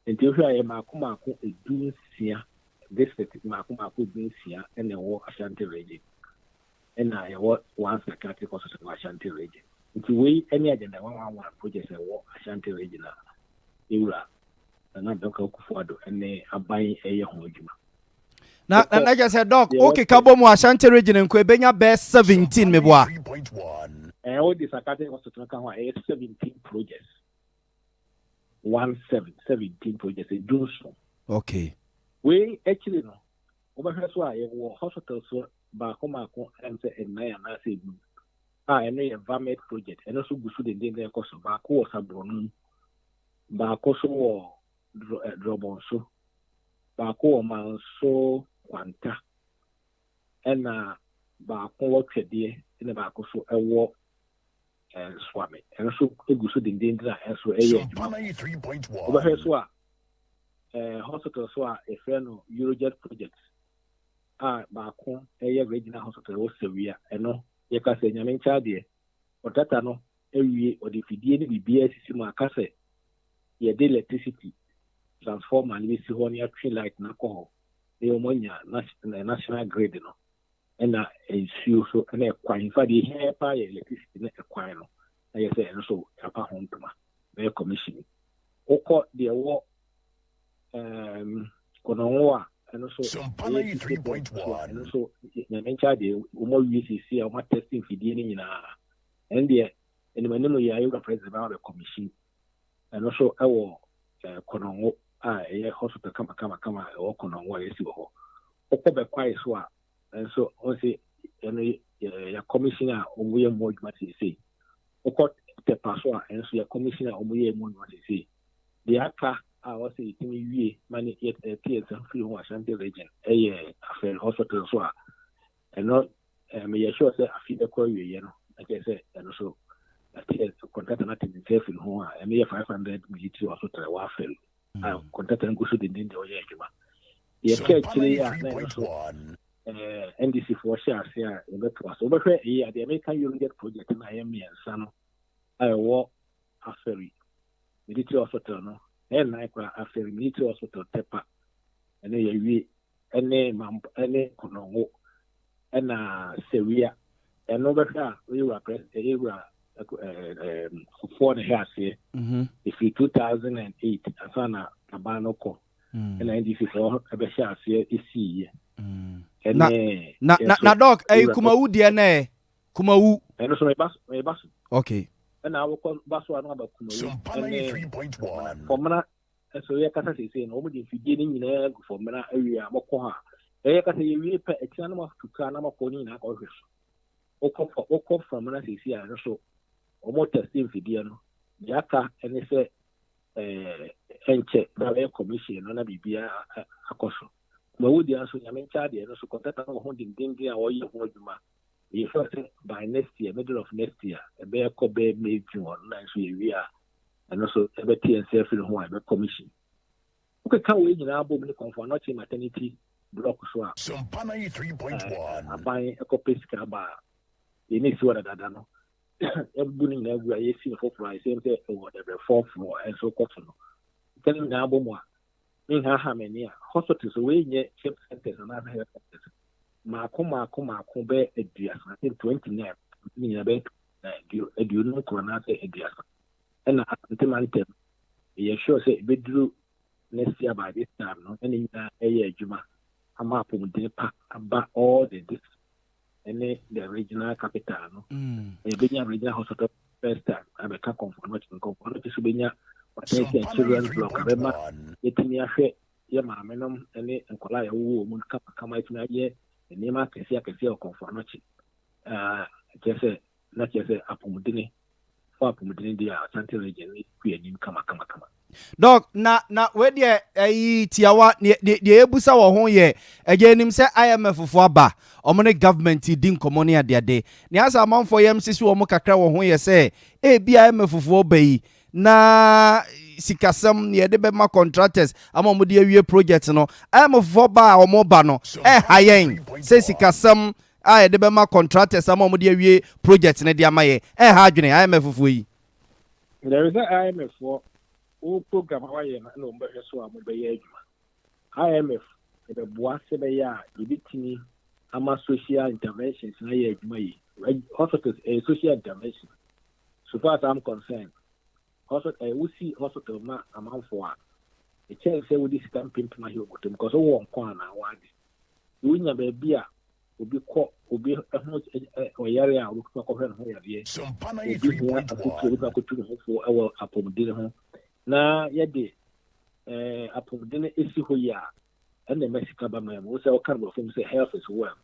S10: Nti wohwɛ a yɛ mmaako mmaako 16, district mmaako mmaako 16 ɛna ɛwɔ Ashanti region. Ɛna yɛwɔ one psychiatric hospital wɔ Ashanti region. Nti wei ɛne Agenda 111 project ɛwɔ Ashanti region a yɛwura Nana Dankwa Akufo-Addo ɛne aban ɛyɛ ho adwuma.
S2: Na na na kyerɛ sɛ dɔk wokeka bɔ mu Ashanti region nko ebenya bɛyɛ 17 meboa.
S10: Ɛɛ wode psychiatric hospital no ka ho a ɛyɛ 17 projects. 17 17 projects 17.
S2: Okay.
S10: Wei akyiri no wobɛhwɛ so a yɛwɔ hospital so baako baako ɛm sɛ nnan anaasɛ enum a ɛno yɛ VAMED project, ɛno nso gu so dendenden ɛkɔ so. Baako wɔ Saborɔno, baako so wɔ Drɔbɔnso, baako wɔ Manso Kwanta, ɛna baako wɔ Twɛdeɛ, ɛna baako so ɛwɔ Suame. Ɛno nso gu so dendenden a ɛnso ɛyɛ adwuma. Wobɛhwɛ so a hospital so a yɛfrɛ no Eurojet project a baako ɛyɛ regional hospital ɛwɔ Sawia, ɛno yɛka sɛ Nyame nkyɛ adeɛ ɔdata no awie, ɔde fidie ne biribiara asisi mu aka sɛ yɛde electricity transformer no bɛsi hɔ na yɛatwe light no akɔ hɔ na wɔn anya national grid no ɛna nsuo so ɛna ɛkwan. In fact, deɛ ɛhia paa yɛ electricity ne ɛkwan no, na yɛ sɛ ɛno so yɛapa ho ntoma. Bɛyɛ commission. Wokɔ deɛ ɛwɔ um, Konongo a, ɛno nso ɛyɛ 60 bed so a, ɛno nso Nyame nkyɛ adeɛ, wɔn awie siesie a wɔn atɛste mfidie no nyinaa. Ɛno deɛ anim anim yɛ ayɛwura president bɛma bɛ commission. Ɛno nso ɛwɔ eh, Konongo a ɛyɛ hospital kama kama kama a ɛwɔ Konongo a yɛsi wɔ hɔ. Wokɔ Bɛkwae so a, ɛnso wɔn se ɛno yɛ commission a wɔn yɛ mu adwuma siesie. Wokɔ Tepa so a, ɛno nso yɛ commission a wɔyɛ mu adwuma seesei. Deɛ aka a wɔsɛ yɛtumi wie ma ne yɛte yɛn nsa firi ho Ashanti region ɛyɛ Afɛn hospital nso a, ɛno meyɛ sure sɛ afe bɛkɔ awieɛ no, na kyerɛ sɛ ɛno nso yɛate contractor no ate ne nsa afiri ho a, ɛno yɛ 500 military hospital ɛwɔ Afɛn a contractor no gu so denden deɛ ɔyɛ adwuma. Deɛ ɛka akyire yi a na ɛno nso NDC foɔ hyɛ ase a yɛbɛtoa so. Wobɛhwɛ ɛyi a deɛ meka Euroget project no a ɛyɛ mmiɛnsa no a ɛwɔ Aferi Military Hospital no, ɛyɛ nnan koraa, Aferi Military Hospital Tepa, ɛno yɛwie, ɛne Mamp ɛne Konongo ɛna Sewia. Ɛno bɛhwɛ a yɛwura press yɛwura fofoɔ na ɛhyɛ aseɛ. Ɛfiri 2008 ansa na aban no kɔ. Ɛna NDC foɔ ɛbɛhyɛ aseɛ ɛsiiɛ.
S2: Na
S10: Ɛne
S2: na
S10: yɛn
S2: na
S10: nso
S2: na dɔk ɛyi
S10: yɛwura
S2: Kumawu deɛ na ɛ Kumawu.
S10: Ɛno nso meba so meba so.
S2: Okay.
S10: Ɛna awokɔ ba so a na waba Kumawu ɛne Fɔmena. Fɔmena nso yɛkasa seesei no wɔn de mfidie no nyinaa gu Fɔmena awie a wɔkɔ hɔ a ɛyɛ kasa yɛwie pɛ akyina na wɔatu kaa na wɔakɔ ne nyinaa akɔhwɛ so. Wokɔ fɔ wokɔ Fɔmena seesei a ɛno nso wɔn tɛste mfidie no. Deɛ aka ɛne sɛ ɛnkyɛ na bɛyɛ commission no na biribiara akɔ so. Kumawu deɛ nso Nyame nkyɛ adeɛ no nso kɔntata no wɔ ho dendenden a wɔyɛ ho adwuma. Yɛhwɛ sɛ by next year, middle of next year, ɛbɛyɛ kɔ bɛyɛ May June hɔ no na nso yɛwie a ɛno nso ɛbɛte yɛn nsa afiri ho a ɛbɛ commission. Wokeka wei nyinaa bom ne Komfo Anokye maternity block so a aban ɛkɔpɛ sika aba a yɛne si hɔ dadaada no yɛbubu no nyinaa gu a yɛsi no foforɔ a ɛsɛ sɛ ɛwɔ the fourth floor ɛnso kɔ so no. Sika no nyinaa bɔ mu a menhaha m'ani a hospital so wei nyɛ CHPS centers anaasɛ health centers maako maako maako bɛyɛ 30, I think 29 ne nyinaa bɛyɛ 29 anaasɛ 30 ɛna Asante mantam yɛ sure sɛ ɛbɛduru next year by this time no ɛne nyinaa ɛyɛ adwuma ama apɔmuden pa aba all the districts ɛne the regional capital no. Yɛbɛnya regional hospital first time abɛka Komfo Anokye. Komfo Anokye so bɛnya maternity and children's block abɛma yɛtumi ahwɛ yɛ maamenom ne nkwadaa a yɛwowɔ wɔ mu no kamakama, yɛtumi ayɛ nneɛma akɛseɛ akɛseɛ wɔ Komfo Anokye. Kyerɛ sɛ na kyerɛ sɛ apɔmudene fo apɔmudene deɛ a Asante region ne kɔ anim kama kama kama.
S2: Doc, na wei deɛ ɛyi tiawa deɛ deɛ ebusa wɔ ho yɛ ɛgye anim sɛ IMF fo aba, ɔmo ne government di nkɔmɔ ne adeade. Nea asa amanfoɔ yɛm sisi wɔn kakra wɔ ho yɛ sɛ ebi IMF foɔ ba yi na sikasɛm yɛde bɛma contractors ama ɔmo de awie project no. IMF foɔ ba a ɔmo ba no ɛha yɛn sɛ sikasɛm a yɛde bɛma contractors ama ɔmo de awie project no de ama yɛ ɛha adwene IMF foɔ yi.
S10: There is a IMF foɔ wo program a wayɛ no ɛna wɔn bɛhwɛ so a wɔbɛyɛ adwuma. IMF ɛbɛboa sɛ bɛyɛ a yɛbɛtumi ama social interventions na yɛ adwuma yi. Hospitals ɛyɛ social intervention. So far as I'm concerned, hospital ɛyɛ wosi hospital ma amanfoɔ a ɛkyɛn sɛ wode sika mpempem ahɛ wɔ bɔtɔm because wowɔ nko a na wade wonya baabi a obi kɔ obi ho ɔyare a obi akɔhwɛ ne ho yareɛ, obi hia afotuo, obi akɔtu ne ho fo ɛwɔ apɔmuden ho na yɛde apɔmuden esi hɔ yi a ɛna ɛma sika ba man mu. Wo sɛ ɔka no borɔfo mu sɛ health is wealth,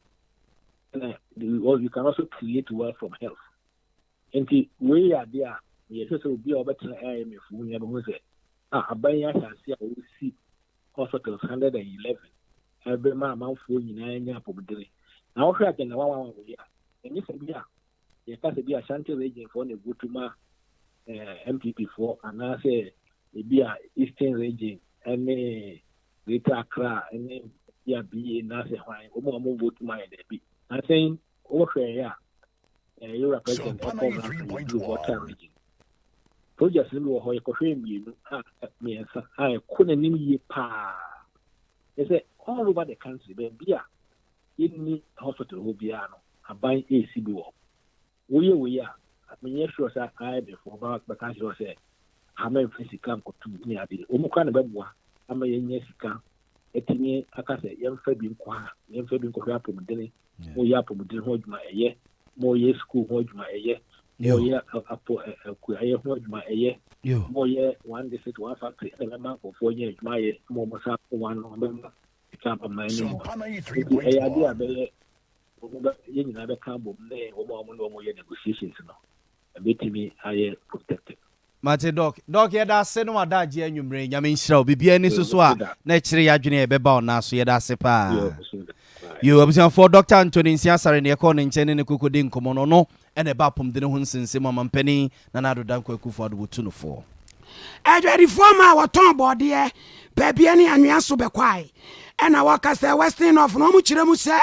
S10: ɛna you can also create wealth from health. Nti wei yɛ adeɛ a yɛhwɛ sɛ obi a ɔbɛtena IMF mu nyɛ bɛho sɛ a aban yi ahyɛ ase a wɔsi hospitals 111 ɛbɛma amanfoɔ nyinaa nya apɔmuden. Na wɔhwɛ agenda wawawa wɔ yi a ɛnyɛ sɛ bi a yɛka sɛ bi Ashanti region foɔ na egutu ma NPP foɔ anaasɛ ebi a Eastern region ɛne Greater Accra ɛne bi a BA naasɛ hwan wɔn a wɔn vote ma yɛ dɛbi. Asɛn wɔhwɛ yɛ a yɛwura president ɛkɔ round yɛduru Volta region project no bi wɔ hɔ, yɛkɔhwɛ mmienu a mmiɛnsa a ɛkɔ n'anim yie paa. Yɛ all over the country, baabi a yɛnni hospital hɔ biara no, aban esi bi wɔ hɔ. Woyɛ wei a menyɛ sure sɛ IMF foɔ bɛka kyerɛ sɛ Ha mɛmfa sika nkɔto mu ne adeɛ. Wɔn koraa na ɛbɛboa ama yɛanya sika atumi aka sɛ yɛmfa bi nkɔ ha, yɛmfa bi nkɔhwɛ apɔmudene, moyɛ apɔmudene ho adwuma ɛyɛ, moyɛ sukuu ho adwuma ɛyɛ, moyɛ apɔ kuayɛ ho adwuma ɛyɛ, moyɛ one district one factory ɛna ɛbɛma nkurɔfoɔ anya adwuma ayɛ ma wɔn nsa akɔ wɔn ano, ɛbɛma sika aba man no mu. Nti ɛyɛ adeɛ a bɛyɛ wɔn bɛ yɛn nyinaa bɛka abom ne wɔn a wɔn ne wɔn yɛ negotiations no ɛbɛtumi ayɛ protected.
S2: Mate Doc. Doc yɛda ase ne w'adagyeɛ anwumerɛ yi. Nyame nhyira wo. Biribiara ni so so a na ɛkyere y'adwene a ɛbɛba wo nan so. Yɛda ase paa. Yoo abusuafoɔ Doctor Anthony Nsia Asare na yɛkɔɔ ne nkyɛn ne no kɔkɔdi nkɔmmɔ no. Ɔno na ɛba apɔmuden ho nsensɛm mu Amampanin Nana Addo Dankwa Akufo Addo wɔtu no foɔ.
S1: Adwadifoɔ ma a wɔtɔn bɔɔdeɛ, baabi ne anwea so bɛkwae. Ɛna wɔka sɛ Western North no wɔkyerɛ mu sɛ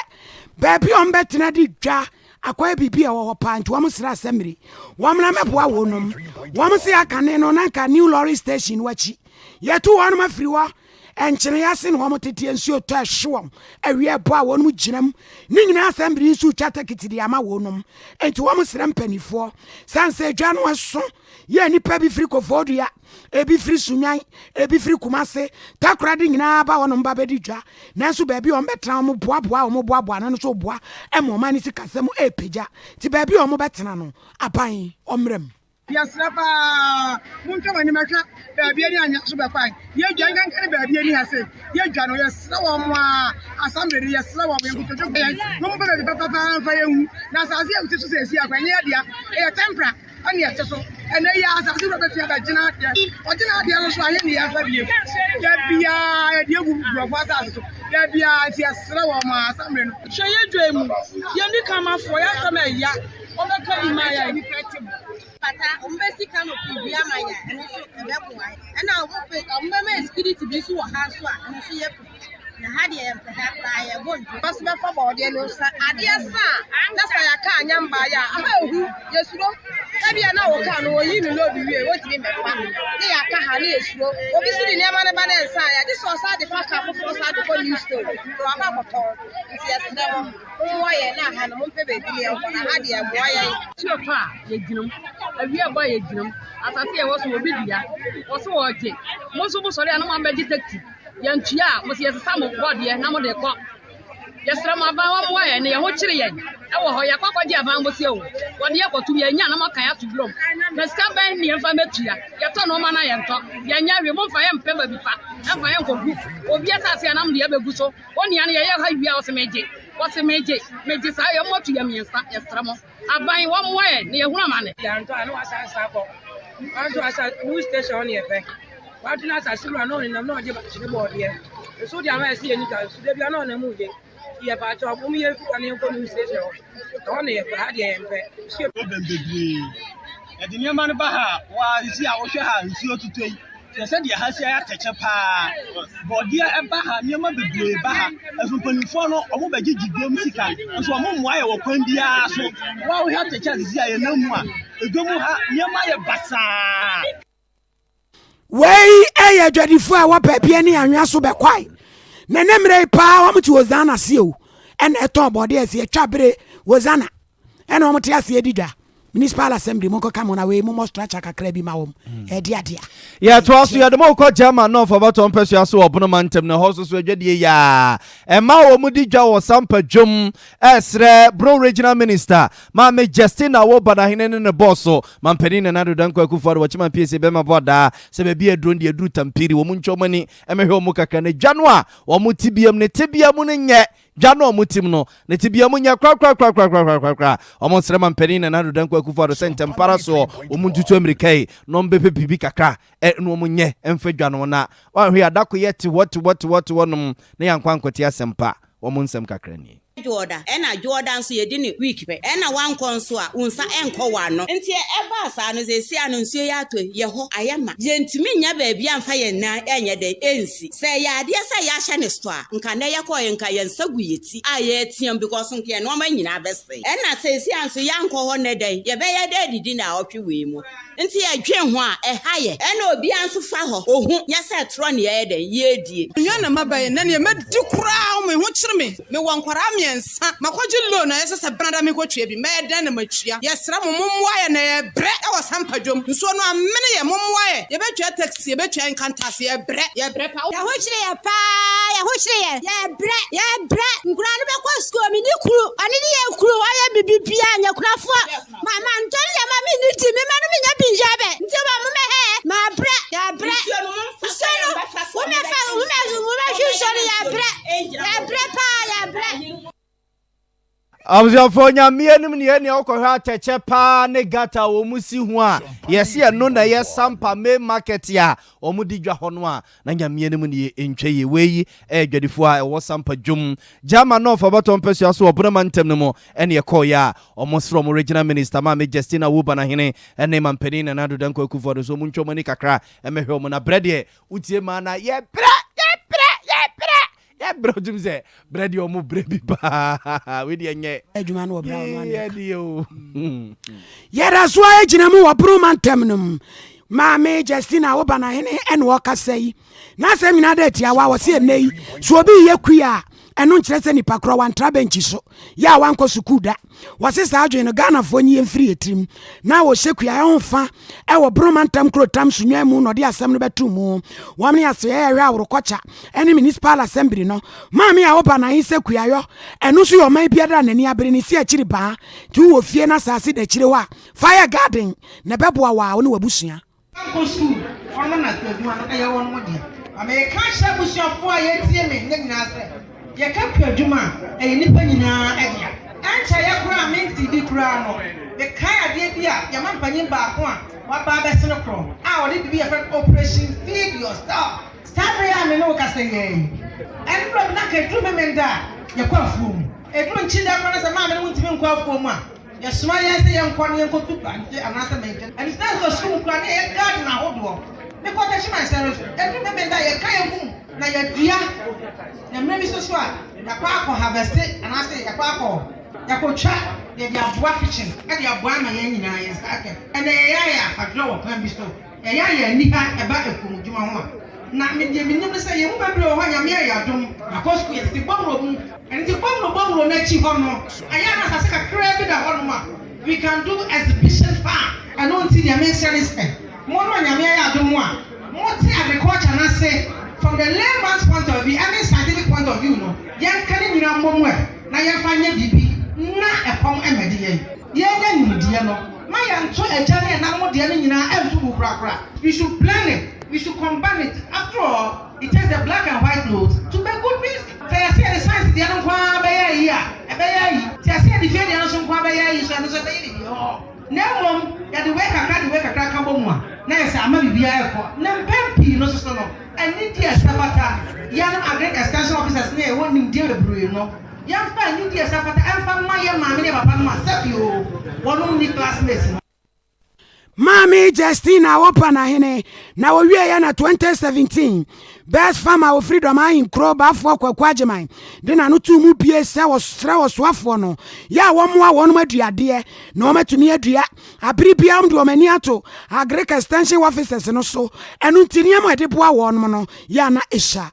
S1: baabi a wɔbɛtena di dwa Akɔyɛ biribi a ɛwɔ hɔ paa nti wɔn srɛ asɛmmire wɔn mmra mmɛboa wɔnom. Wɔn se akane no na nka new lorry station no akyi yɛtu wɔnom afiri hɔ. Nkyene ase na wɔn teteɛ nsuo tɔ ɛhye wɔn awia ɛbɔ a wɔnom gyina mu ne nyinaa asɛmmire nso retwa tekiti de ama wɔnom. Nti wɔn srɛ mpanifoɔ sane sɛ dwa no ɛso yɛ nnipa bi firi Koforidua, ebi firi Sunyani, ebi firi Kumase, Takoradi nyinaa ba hɔnom ba bɛdi dwa. Nanso baabi a wɔbɛtena wɔn boaboa a wɔboaboa ano no nso boa ma ɔman no sikasɛm repagya. Nti baabi a wɔbɛtena no, aban ɔmmra mu.
S11: Yɛsrɛ paa, montwa mo ani mɛhwɛ baabi ani anwea so bɛkwae. Yɛdwa nkanka ne baabi ani ha sei. Yɛdwa no, yɛsrɛ wɔn a, assembly no, yɛsrɛ wɔn, yɛn nkotodwe kɔ yɛn, na wɔmpɛ baabi papa paa mfa yɛn ngu. Na asase a ɛte so seesei akora, ɛnyɛ yɛn dea, ɛyɛ tempera. Ɛne ɛte so ɛnɛ yi ara asase wura bɛtumi abɛgye n'adeɛ. Ɔgye n'adeɛ no nso ahe ne yɛmfa bio? Da biara yɛde agu nkurɔfoɔ asase so. Da biara nti yɛsrɛ wɔn ma assembly no.
S12: Hwɛ yɛ dwa yi mu, yɛn ni kamafoɔ, yɛ asɛm ɛya, wɔn bɛka bi ma yɛn.
S13: Pata, wɔn bɛsi canopy bi ama yɛn, ɛno nso ɛbɛboa yɛn. Ɛna wɔn pɛ, wɔn bɛma yɛn security bi nso wɔ ha nso a, ɛno nso yɛ pɛ. Na ha deɛ yɛmpɛ ha koraa, yɛbɔ dwo.
S11: Bus bɛfa bɔɔdeɛ no sa adeɛ sa a na sa yɛ kaa nya mbaeɛ a aha ehu yɛsuro ebia na wo kaa no wɔyi no load wie wɔntumi mmɛfa ne yɛaka ha ne yɛsuro obi so de nneɛma no ba na ɛnsa a yɛagye sɛ ɔsan de fa kaa foforɔ san de kɔ new store na wakɔ akɔtɔn nti yɛsrɛ mo mommoa yɛn na ha no mompɛ baabi ne yɛnkɔ na ha deɛ ɛmmoa yɛn.
S12: Nsuo tɔ a, yɛgyina mu. Awia bɔ a, yɛgyina mu. Asase a yɛwɔ so, obi dua. Wɔse wɔregye. Mo nso mosɔre a na moabɛgye taxi. Yɛntua a, mose yɛsesa mo bɔdeɛ na mode kɔ. Yɛsrɛ mo aban wɔmmoa yɛn na yɛn ho kyere yɛn wɔ hɔ. Yɛakɔ akɔgye aban bosea o, wɔde yɛn kɔtom, yɛannya na moaka yɛn ato wuram. Na sika bɛn ne yɛmfa mmɛtua? Yɛtɔ nnoɔma no a yɛntɔ, yɛnyɛ hwee. Momfa yɛn mpɛ baabi pa mfa yɛn nkɔgu obi asase a na mode abɛgu so. Onua no yɛyɛ ha wie a ɔse megye, ɔse megye, megye saa yɛn moatu yɛn mmiɛnsa, yɛsrɛ mo aban wɔmmoa yɛn na yɛhunu amane.
S11: Yɛantɔ a na wasan san akɔ. Wanto asa new station hɔ ne yɛpɛ. Wato no asase wura na ɔnenam na ɔgye bakyere bɔɔdeɛ. Nso de ama yɛsɛ yɛni ka nso da bia na ɔnam mu gye. Nti yɛpaakyɛw mom yɛmfiri ha na yɛnkɔ new station hɔ. Ɛhɔ na yɛpɛ, ha deɛ yɛmpɛ. Nsuo.
S14: Problem bebree. Yɛde nneɛma no ba ha a, waa sisi a wohwɛ ha a nsuo totɔ yi, hwɛ sɛdeɛ ha si ayɛ atɛkyɛ paa. Bɔɔdeɛ ɛba ha, nneɛma bebree ba ha. Nso mpanimfoɔ no, wɔbɛgyegye dwam sika. Nso wɔmmoa yɛ wɔ kwan biara so. Waa wohwɛ atɛkyɛ a sisi a yɛnam mu a, edwam ha nneɛma ayɛ basaa.
S1: Wei yɛ adwadifoɔ a ɛwɔ baabi ne anwea so bɛkwae. Na ne mmerɛ yi paa wɔn te Hosanna ase o. Ɛna ɛtɔn bɔɔdeɛ ɛsɛ yɛtwa bere Hosanna. Ɛna wɔn te aseɛ di dwa. Municipal Assembly mo nkɔka mo na wei mo mmɔ structure kakra bi ma wɔn. Ɛde adeɛ.
S2: Yɛtoa so yɛde mo rekɔ German North abatoɔ mpasua so wɔ Bono mantam na ɛhɔ nso so adwadie yaa ɛma wɔn di dwa wɔ Sampa dwom ɛresrɛ Bono Regional Minister Maame Justina Awo Banahene ne ne bɔɔso Mampanin Nana Addo Dankwa Akufo-Addo wɔkye Mampiesie bɛma bɔ adaa sɛ baabi a aduro no deɛ aduru tampiri wɔn ntwa wɔn ani mmɛhwɛ wɔn kakra na dwa no a wɔn te biam ne tebea mu no nyɛ dwa no a wɔn tim no ne tebea mu nyɛ korakorakorakorakorakoraa. Wɔn nsrɛ Mampanin Nana Addo Dankwa Akufo-Addo sɛ ntɛmpara soɔ wɔn ntutu amirika yi na wɔn bɛpɛ biribi kakra na wɔn nyɛ mfa dwa no na wɔanhwɛ yi adako yɛ te hɔ te hɔ te hɔ te hɔ nom na yɛankɔ ankɔte asɛmpa. Wɔn nsɛm kakra nie.
S13: Dwoɔda, ɛna dwoɔda nso yɛdi no week pɛ, ɛna wankɔ nso a wo nsa ɛnkɔ w'ano. Nti ɛbaa saa no seesei a no nsuo yi atɔ yi, yɛ hɔ ayɛ ma. Yɛntumi nnya baabi a mfa yɛn nan ɛnyɛ dɛn ɛnsi. Sɛ ɛyɛ adeɛ sɛ yɛahyɛ no store a, nka nnɛ yɛkɔɔɛ nka yɛn nsa gu yɛ ti a yɛreteam because nka yɛn nnoɔma nyinaa bɛsɛe. Ɛna seesei a nso yɛankɔ hɔ nnɛ da yi, yɛbɛyɛ dɛn adidi naawɔtwe wei mu? Nti yɛdwen ho a, ɛha yɛ. Ɛna obiara nso fa hɔ, ohu, nyɛ sɛ torɔ ne yɛyɛ dɛn, yɛredie.
S12: Onua na maba yi, nnɛ neɛ mɛdi koraa me ho kyere me. Mewɔ nkwadaa mmiɛnsa.
S15: mmiɛnsa makɔgye loan a ɛsɛ sɛ benada mekɔtua bi. Mɛyɛ dɛn na matua? Yɛsrɛ mo mommoa yɛn na yɛbrɛ wɔ Sampa dwom. Nsuo no amene yɛn, mommoa yɛn. Yɛbɛtua taxi, yɛbɛtua nkantaase, yɛbrɛ, yɛbrɛ paa.
S16: Yɛn ho kyere yɛn paa, yɛn ho kyere yɛn, yɛbrɛ, yɛbrɛ. Nkwadaa no bɛkɔ sukuu, menni kunu, ɔno ne yɛn kunu, ɔyɛ biribiara, nyɛ kunafoɔ. Ma ma ntɔ ne ma me ni di me ma no me nya bi nyɛ bɛ nti ma mo mɛ hɛ ma brɛ yɛ brɛ nsuo no wo mɛ fa wo mɛ wo mɛ hwi nsuo no yɛ brɛ yɛ brɛ paa yɛ brɛ.
S2: Abusuafoɔ Nyame anim neɛ nea wokɔhwɛ atɛkyɛ paa ne gata a wɔn si ho a yɛse ɛno na ɛyɛ Sampa main market a wɔn di dwa hɔ no a na Nyame anim nie ntwa yie. Wei yɛ adwadifoɔ a ɛwɔ Sampa dwom Gyama North abatoɔ mpasua so wɔ Bono mantam no mu ɛne ɛkɔeɛ a wɔn srɛ wɔn Regional Minister Maame Justina Wubanahene ɛne Mampanin Nana Addo Dankwa Akufo-Addo sɛ wɔn ntwa wɔn ani kakra mmɛhwɛ wɔn na brɛ deɛ wotie maa na yɛbrɛ yɛbrɛ yɛbrɛ yɛbrɛ wotum sɛ brɛ deɛ ɔmo brɛ bi paa wei deɛ nyɛ
S1: adwuma no wɔ brɛ ɔno
S2: anɛ deɛ o.
S1: Yɛda so ara gyina mu wɔ Boroma ntam no mu. Maame Justina Wobanahene ɛna ɔkasa yi. N'asɛm nyinaa da tiawa, ɔse ɛnnɛ yi sɛ obi reyɛ kuya a, ɛno nkyerɛ sɛ nipa korɔ wantra bɛnkyi so, yɛ a wankɔ sukuu da. Wɔse saa adwene no Ghanafoɔ nyi mfiri yɛ tirim. Na wɔhyɛ kuayɛ ho fa wɔ Bono mantam kurotam Sunyani mu na ɔde asɛm no bɛtoo mu. Wɔn ne asoɛeɛ ɛhwɛ aworokɔkya ne Municipal Assembly no. Maame a woba na ahe sɛ kuayɔ, ɛno nso yɛ ɔman biara a n'ani abere ne si akyiri baa. Nti wowɔ fie na asase da akyire hɔ a, fa yɛ garden na ɛbɛboa wo a wo ne w'abusua.
S17: Wɔnkɔ sukuu, wɔnom na kuadwuma no yɛ wɔnom dea. Na mereka akyerɛ abusuafoɔ a yɛretie me nnɛ nyinaa sɛ, yɛka kuadwuma a, ɛyɛ nnipa nyinaa dea. Ɛnkyɛeɛ koraa a mentee bi koraa no, mekae adeɛ bi a yɛn mampanyin baako a waba abɛsene korɔ a ɔde biribi a yɛfrɛ no Operation Feed Yourself. Saa berɛ yi a me ne wo kasa yi ara yi, ɛnora bi na anka ɛduru Memenda a, yɛkɔ afuo mu. Ɛduru Nkyida koraa na sɛ maame no wontumi nkɔ afuo mu a, Yɛsoma yɛn sɛ yɛnkɔ na yɛnkɔtu bankye anaasɛ mankye. Ɛno nti na yɛkɔ sukuu mu koraa na yɛyɛ garden ahodoɔ. Mekɔ Techiman sɛ nso, ɛduru Memenda a, yɛka yɛn ho mu na yɛdua. Na mmerɛ bi nso so a, yɛakɔ akɔ harveste anaasɛ yɛakɔ akɔ yɛakɔtwa na yɛde aboa kitchen de aboa ama yɛn nyinaa yɛn nsa aka. Ɛnnɛ yɛyɛ ayɛ akwadworɔ wɔ kwan bi so. Yɛyɛ a yɛn ani ha ɛba afuom dwuma ho a, na me deɛ menim ne sɛ yɛn mu bebree wɔ hɔ a Nyame ayɛ adom yɛakɔ sukuu, yɛtete bɔwuro mu, ɛno nti bɔwuro bɔwuro no akyi hɔ no ɛyɛ a na asase kakraa bi da hɔ nom a we can do exhibition farm. Ɛno nti deɛ mesrɛ ne sɛ mo no a Nyame ayɛ adom a mote agriculture no ase from the layman's point of view ɛne scientific point of view no yɛnka ne nyinaa mmɔ mu ɛ na yɛmfa nyɛ biribi na ɛkɔm mmɛgye yɛn. Yɛnya nimdeɛ no, ma yɛnto agya ne ɛnanom deɛ no nyinaa nto gu korakora. We should blend it, we should combine it, after all, it takes the black and white notes to make good music. Sɛ yɛse yɛde science deɛ no nko ara bɛyɛ ayi a, ɛbɛyɛ ayi. Sɛ yɛse yɛde fie deɛ no nso nko ara bɛyɛ ayi nso a, ɛno nso ɛbɛyɛ biribi hɔ. Na mmom, yɛde wei kakra de wei kakra ka bɔ mu a, na ayɛ sɛ ama biribiara rekɔ. Na mpɛn pii no nso so no, anidie a ɛsɛ fata yɛn agric extension officers no a yɛwɔ nimdeɛ bebree no, Yɛmfa anidie a ɛsɛ fata mfa mma yɛn maame ne yɛn papa nom a sɛbi oo, wɔnom nni classmates no.
S1: Maame Justina Awopanahene na ɔwieeɛ na 2017 Best Farmer a ɔfiri Dɔm Ahenkuro Bafoɔ Kwaku Agyeman de n'ano too mu bie sɛ wɔsrɛ ɔsoafoɔ no yɛ a wɔmmoa wɔnom aduadeɛ na wɔatumi adua abere biara wɔde wɔn ani ato Agric Extension Officers no so ɛno nti nneɛma a ɛde boa wɔnom no yɛ a na ɛsua.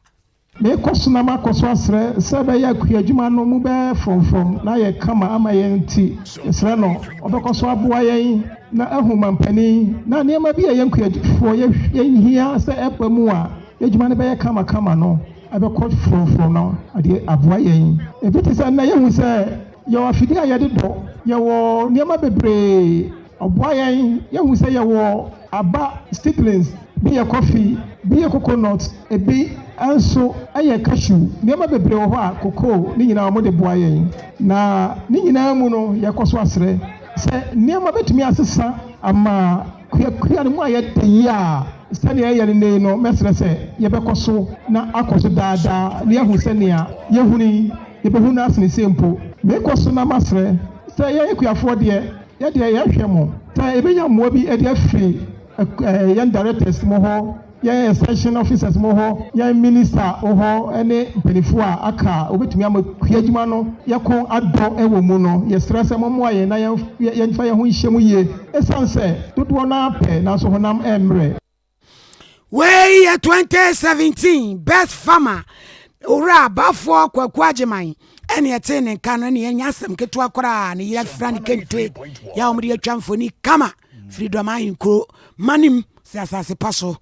S18: Merekɔ so na makɔ so asrɛ sɛ ɛbɛyɛ a kuadwuma no mu bɛyɛ frɔmfrɔm na ayɛ kama ama yɛn nti, yɛsrɛ no ɔbɛkɔ so aboa yɛn na ahu mampanin na nneɛma bi a yɛn kuafoɔ yɛhia sɛ ɛba mu a yɛn adwuma no bɛyɛ kamakama no ɛbɛkɔ frɔmfrɔm na ade aboa yɛn. Ebi te sɛ nnɛ yɛhu sɛ yɛwɔ afidie a yɛde dɔ, yɛwɔ nneɛma bebree Ɔboa yɛn yɛhu sɛ yɛwɔ aba seedlings, bi yɛ coffee, bi yɛ coconut, ebi nso yɛ cashew. Nneɛma bebree wɔ hɔ a cocoa ne nyinaa wɔde boa yɛn. Na ne nyinaa mu no yɛkɔ so asrɛ sɛ nneɛma bɛtumi asesa ama kuakua no mu ayɛ den yie a, sɛnea ɛyɛ no nnɛ yi no mɛsrɛ sɛ yɛbɛkɔ so na akɔ so daa daa na yɛahu sɛnea yɛhunu yi yɛbɛhu no asene sei mpo. Mekɔ so na masrɛ sɛ yɛn akuafoɔ deɛ Yɛ deɛ yɛhwɛ mo sɛ yɛbɛnya mmoa bi de afiri yɛn directors mo hɔ, yɛn extension officers mo hɔ, yɛn minister wo hɔ ne mpaninfoɔ a aka a wɔbɛtumi ama kua adwuma no yɛ kɔn adɔ wɔ mu no. Yɛsrɛ sɛ mommoa yɛn na yɛmfa yɛn ho nhyɛ mu yie ɛsiane sɛ dodoɔ no ara pɛ nanso honam mmerɛ.
S1: Wei yɛ 2017 Best Farmer Owura Bafoɔ Kwaku Agyeman. Ɛne ɛtee ne nka no, ɛne ɛnyɛ asɛm ketewa koraa. Ne yere afira ne kente yɛ a wɔde atwa mfoni kama firi Dɔm ahenkuro manim sɛ asase pa so.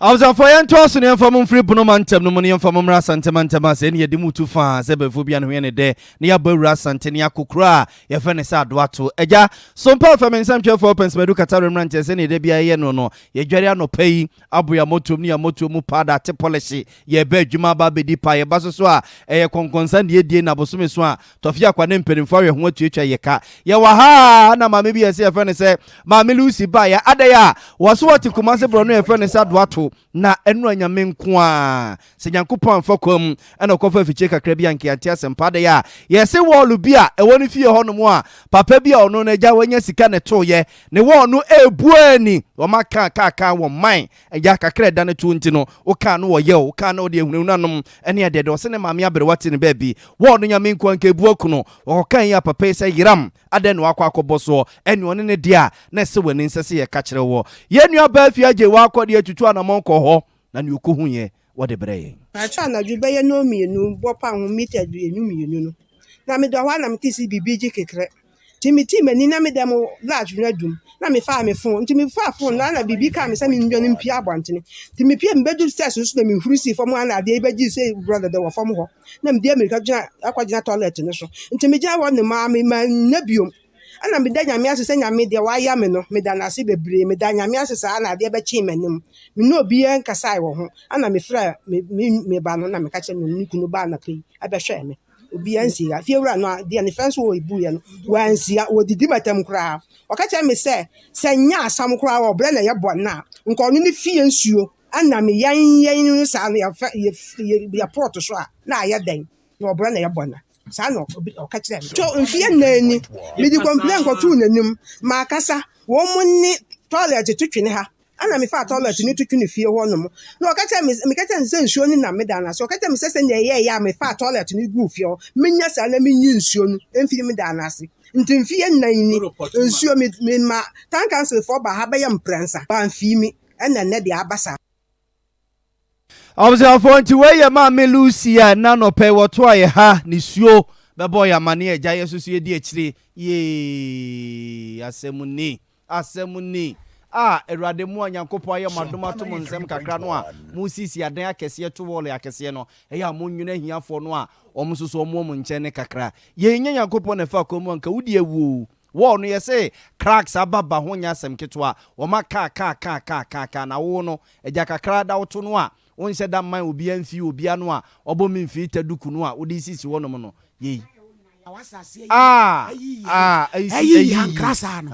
S2: Abusuafoɔ yɛntoa so na yɛmfa mo mfiri Bono mantam no mu na yɛmfa mo mmra Asante mantam a sɛɛ ne yɛde mo tu faa sɛ bɛfoɔ bi a ne ho yɛ ne dɛ na yɛabɔ awura Asante ne yɛakɔ kuro a yɛfrɛ no sɛ Adoato. Agya, Sompa FM nsɛmtwerɛfoɔ Pɛnsmadu Katare mmeranteɛ sɛdeɛ da biara yɛyɛ no no, yɛdware anɔpa yi abo yɛn mmɔtoam ne yɛn mmɔtoam mu paada ate pɔlehye, yɛreba adwuma aba abɛdi pa, yɛba so so a ɛyɛ kɔnkɔnsa ne yɛdie na bosome so a Tɔfe Akwa ne mpanimfoɔ ahwɛ ho atuatua yɛ ka. Yɛwɔ ha ara na maame bi a yɛsɛ yɛfrɛ no sɛ Maame Lucy baeɛ. Adɛn a wɔse wɔte Kumase borɔno a yɛfrɛ no sɛ Adoato na ɛno a Nyame nko ara. Sɛ Nyankopɔn amfa kwan mu na ɔkɔfa afikyire kakra bi a anka yɛante asɛmpa. Adɛn a yɛse wɔɔlo bi a ɛwɔ ne fie hɔnom a papa bi a ɔno no agya wanya sika na ɛtooeɛ ne wɔɔl no ɛrebu ani. Wɔma kaa kaa kaa wɔn man Agya, kakra a ɛda no toɔ nti no, wokaa no wɔ yaw, wokaa no wode ahunahuna nom ne adeade. Ɔse ne maame aberewa te ne baabi. Wɔɔ no Nyame nkoa nka ebu aku no. Wɔkɔkaa yi a papa yi sɛ yeram, adɛn na wakɔ akɔbɔ soɔ? Ɛne ɔne ne deɛ a na ɛsɛ w'ani nsɛ sɛ yɛka kyerɛ woɔ. Yɛn nua baa fie agyei wakɔ deɛ atutu anamɔn kɔɔ hɔ na nea ɔkɔhuiɛ wɔde brɛɛ yɛn.
S19: Pakyɛ anadwo bɛyɛ nnɔnmienu bɔ pa ho mita aduonu mmienu no, na meda hɔ a na mete sɛ biribi regye kekerɛ. Nti metii m'ani na me dɛm light no adum na mefaa me phone. Nti mefaa phone no na biribi kaa me sɛ mendwane mpue abɔntene. Nti mepue mebɛduru stairs no so na mehuri sii fam a na adeɛ yi bɛgyee sɛ brɔdɔdɔ wɔ fam hɔ. Na mede ammirika gyina akɔgyina toilet no so. Nti megyina hɔ nom ara manna biom. Ɛna meda Nyame ase sɛ Nyame deɛ wayɛ me no, meda no ase bebree. Meda Nyame ase saa na adeɛ bɛkyee m'anim. Me ne obiara nkasae wɔ ho. Ɛna mefrɛɛ me, me, me ba no na meka kyerɛɛ no ne kunu baa anɔpa yi ɛbɛhwɛɛ me. Obiara nsia. Fiewura no a, deɛ ne fɛ nso ɔbuiɛ no, wansia. Ɔdidi m'atam koraa. Ɔka kyerɛ me sɛ, sɛ nyɛ asam koraa a, ɔbrɛ na ɛyɛ bɔne a, nka ɔno ne fie nsuo ɛna me yɛn yɛn no saa no yɛfɛ yɛ yɛ yɛ pɔɔto so a, na ayɛ dɛn? Na ɔbrɛ na ɛyɛ bɔne. Saa na ɔka kyerɛɛ me. So mfeɛ nnan ni, mede complain kɔtoo n'anim. Makasa, wɔn ne toilet to twene ha. Ɛna mefaa toilet no to twene fie hɔ nom. Na ɔka kyerɛɛ me, meka kyerɛɛ no sɛ nsuo no nam me dan no ase. Ɔka kyerɛɛ me sɛ sɛnea ɛyɛeɛ a mefaa toilet no guu fie hɔ, menyɛ saa na menyi nsuo no mfiri me dan no ase. Nti mfeɛ nnan ni, nsuo me mema town council foɔ baa ha bɛyɛ mprɛnsa, bamfii me. Ɛna nnɛ deɛ aba saa.
S2: Abusuafoɔ nti wei yɛ maame Lucy a ɛna anɔpa yi wɔto a yɛ ha ne suo bɛbɔ yɛ amane agya yɛ soso yɛdi akyire yee asɛm ni asɛm ni a awurade mo a Nyankopɔn ayɛ mo adom ato mo nsɛm kakra no a mo sisi adan akɛseɛ to wɔɔle akɛseɛ no ɛyɛ a mo nwene ahiafoɔ no a wɔn nso so wɔn wɔ mo nkyɛn ne kakra yei nyɛ Nyankopɔn na ɛfa kwan mu anka wodi awuo Wɔɔ no yɛse cracks aba ba ho nyɛ asɛm ketewa wɔma kaa kaa kaa kaa kaa kaa na wo no agya kakra da woto no a wonhyɛ da mman obia mfii obia no a ɔbɔ me mfii ta duku no a wode sisi hɔ nom no yei ah ah
S1: ayi ayi ankra saa no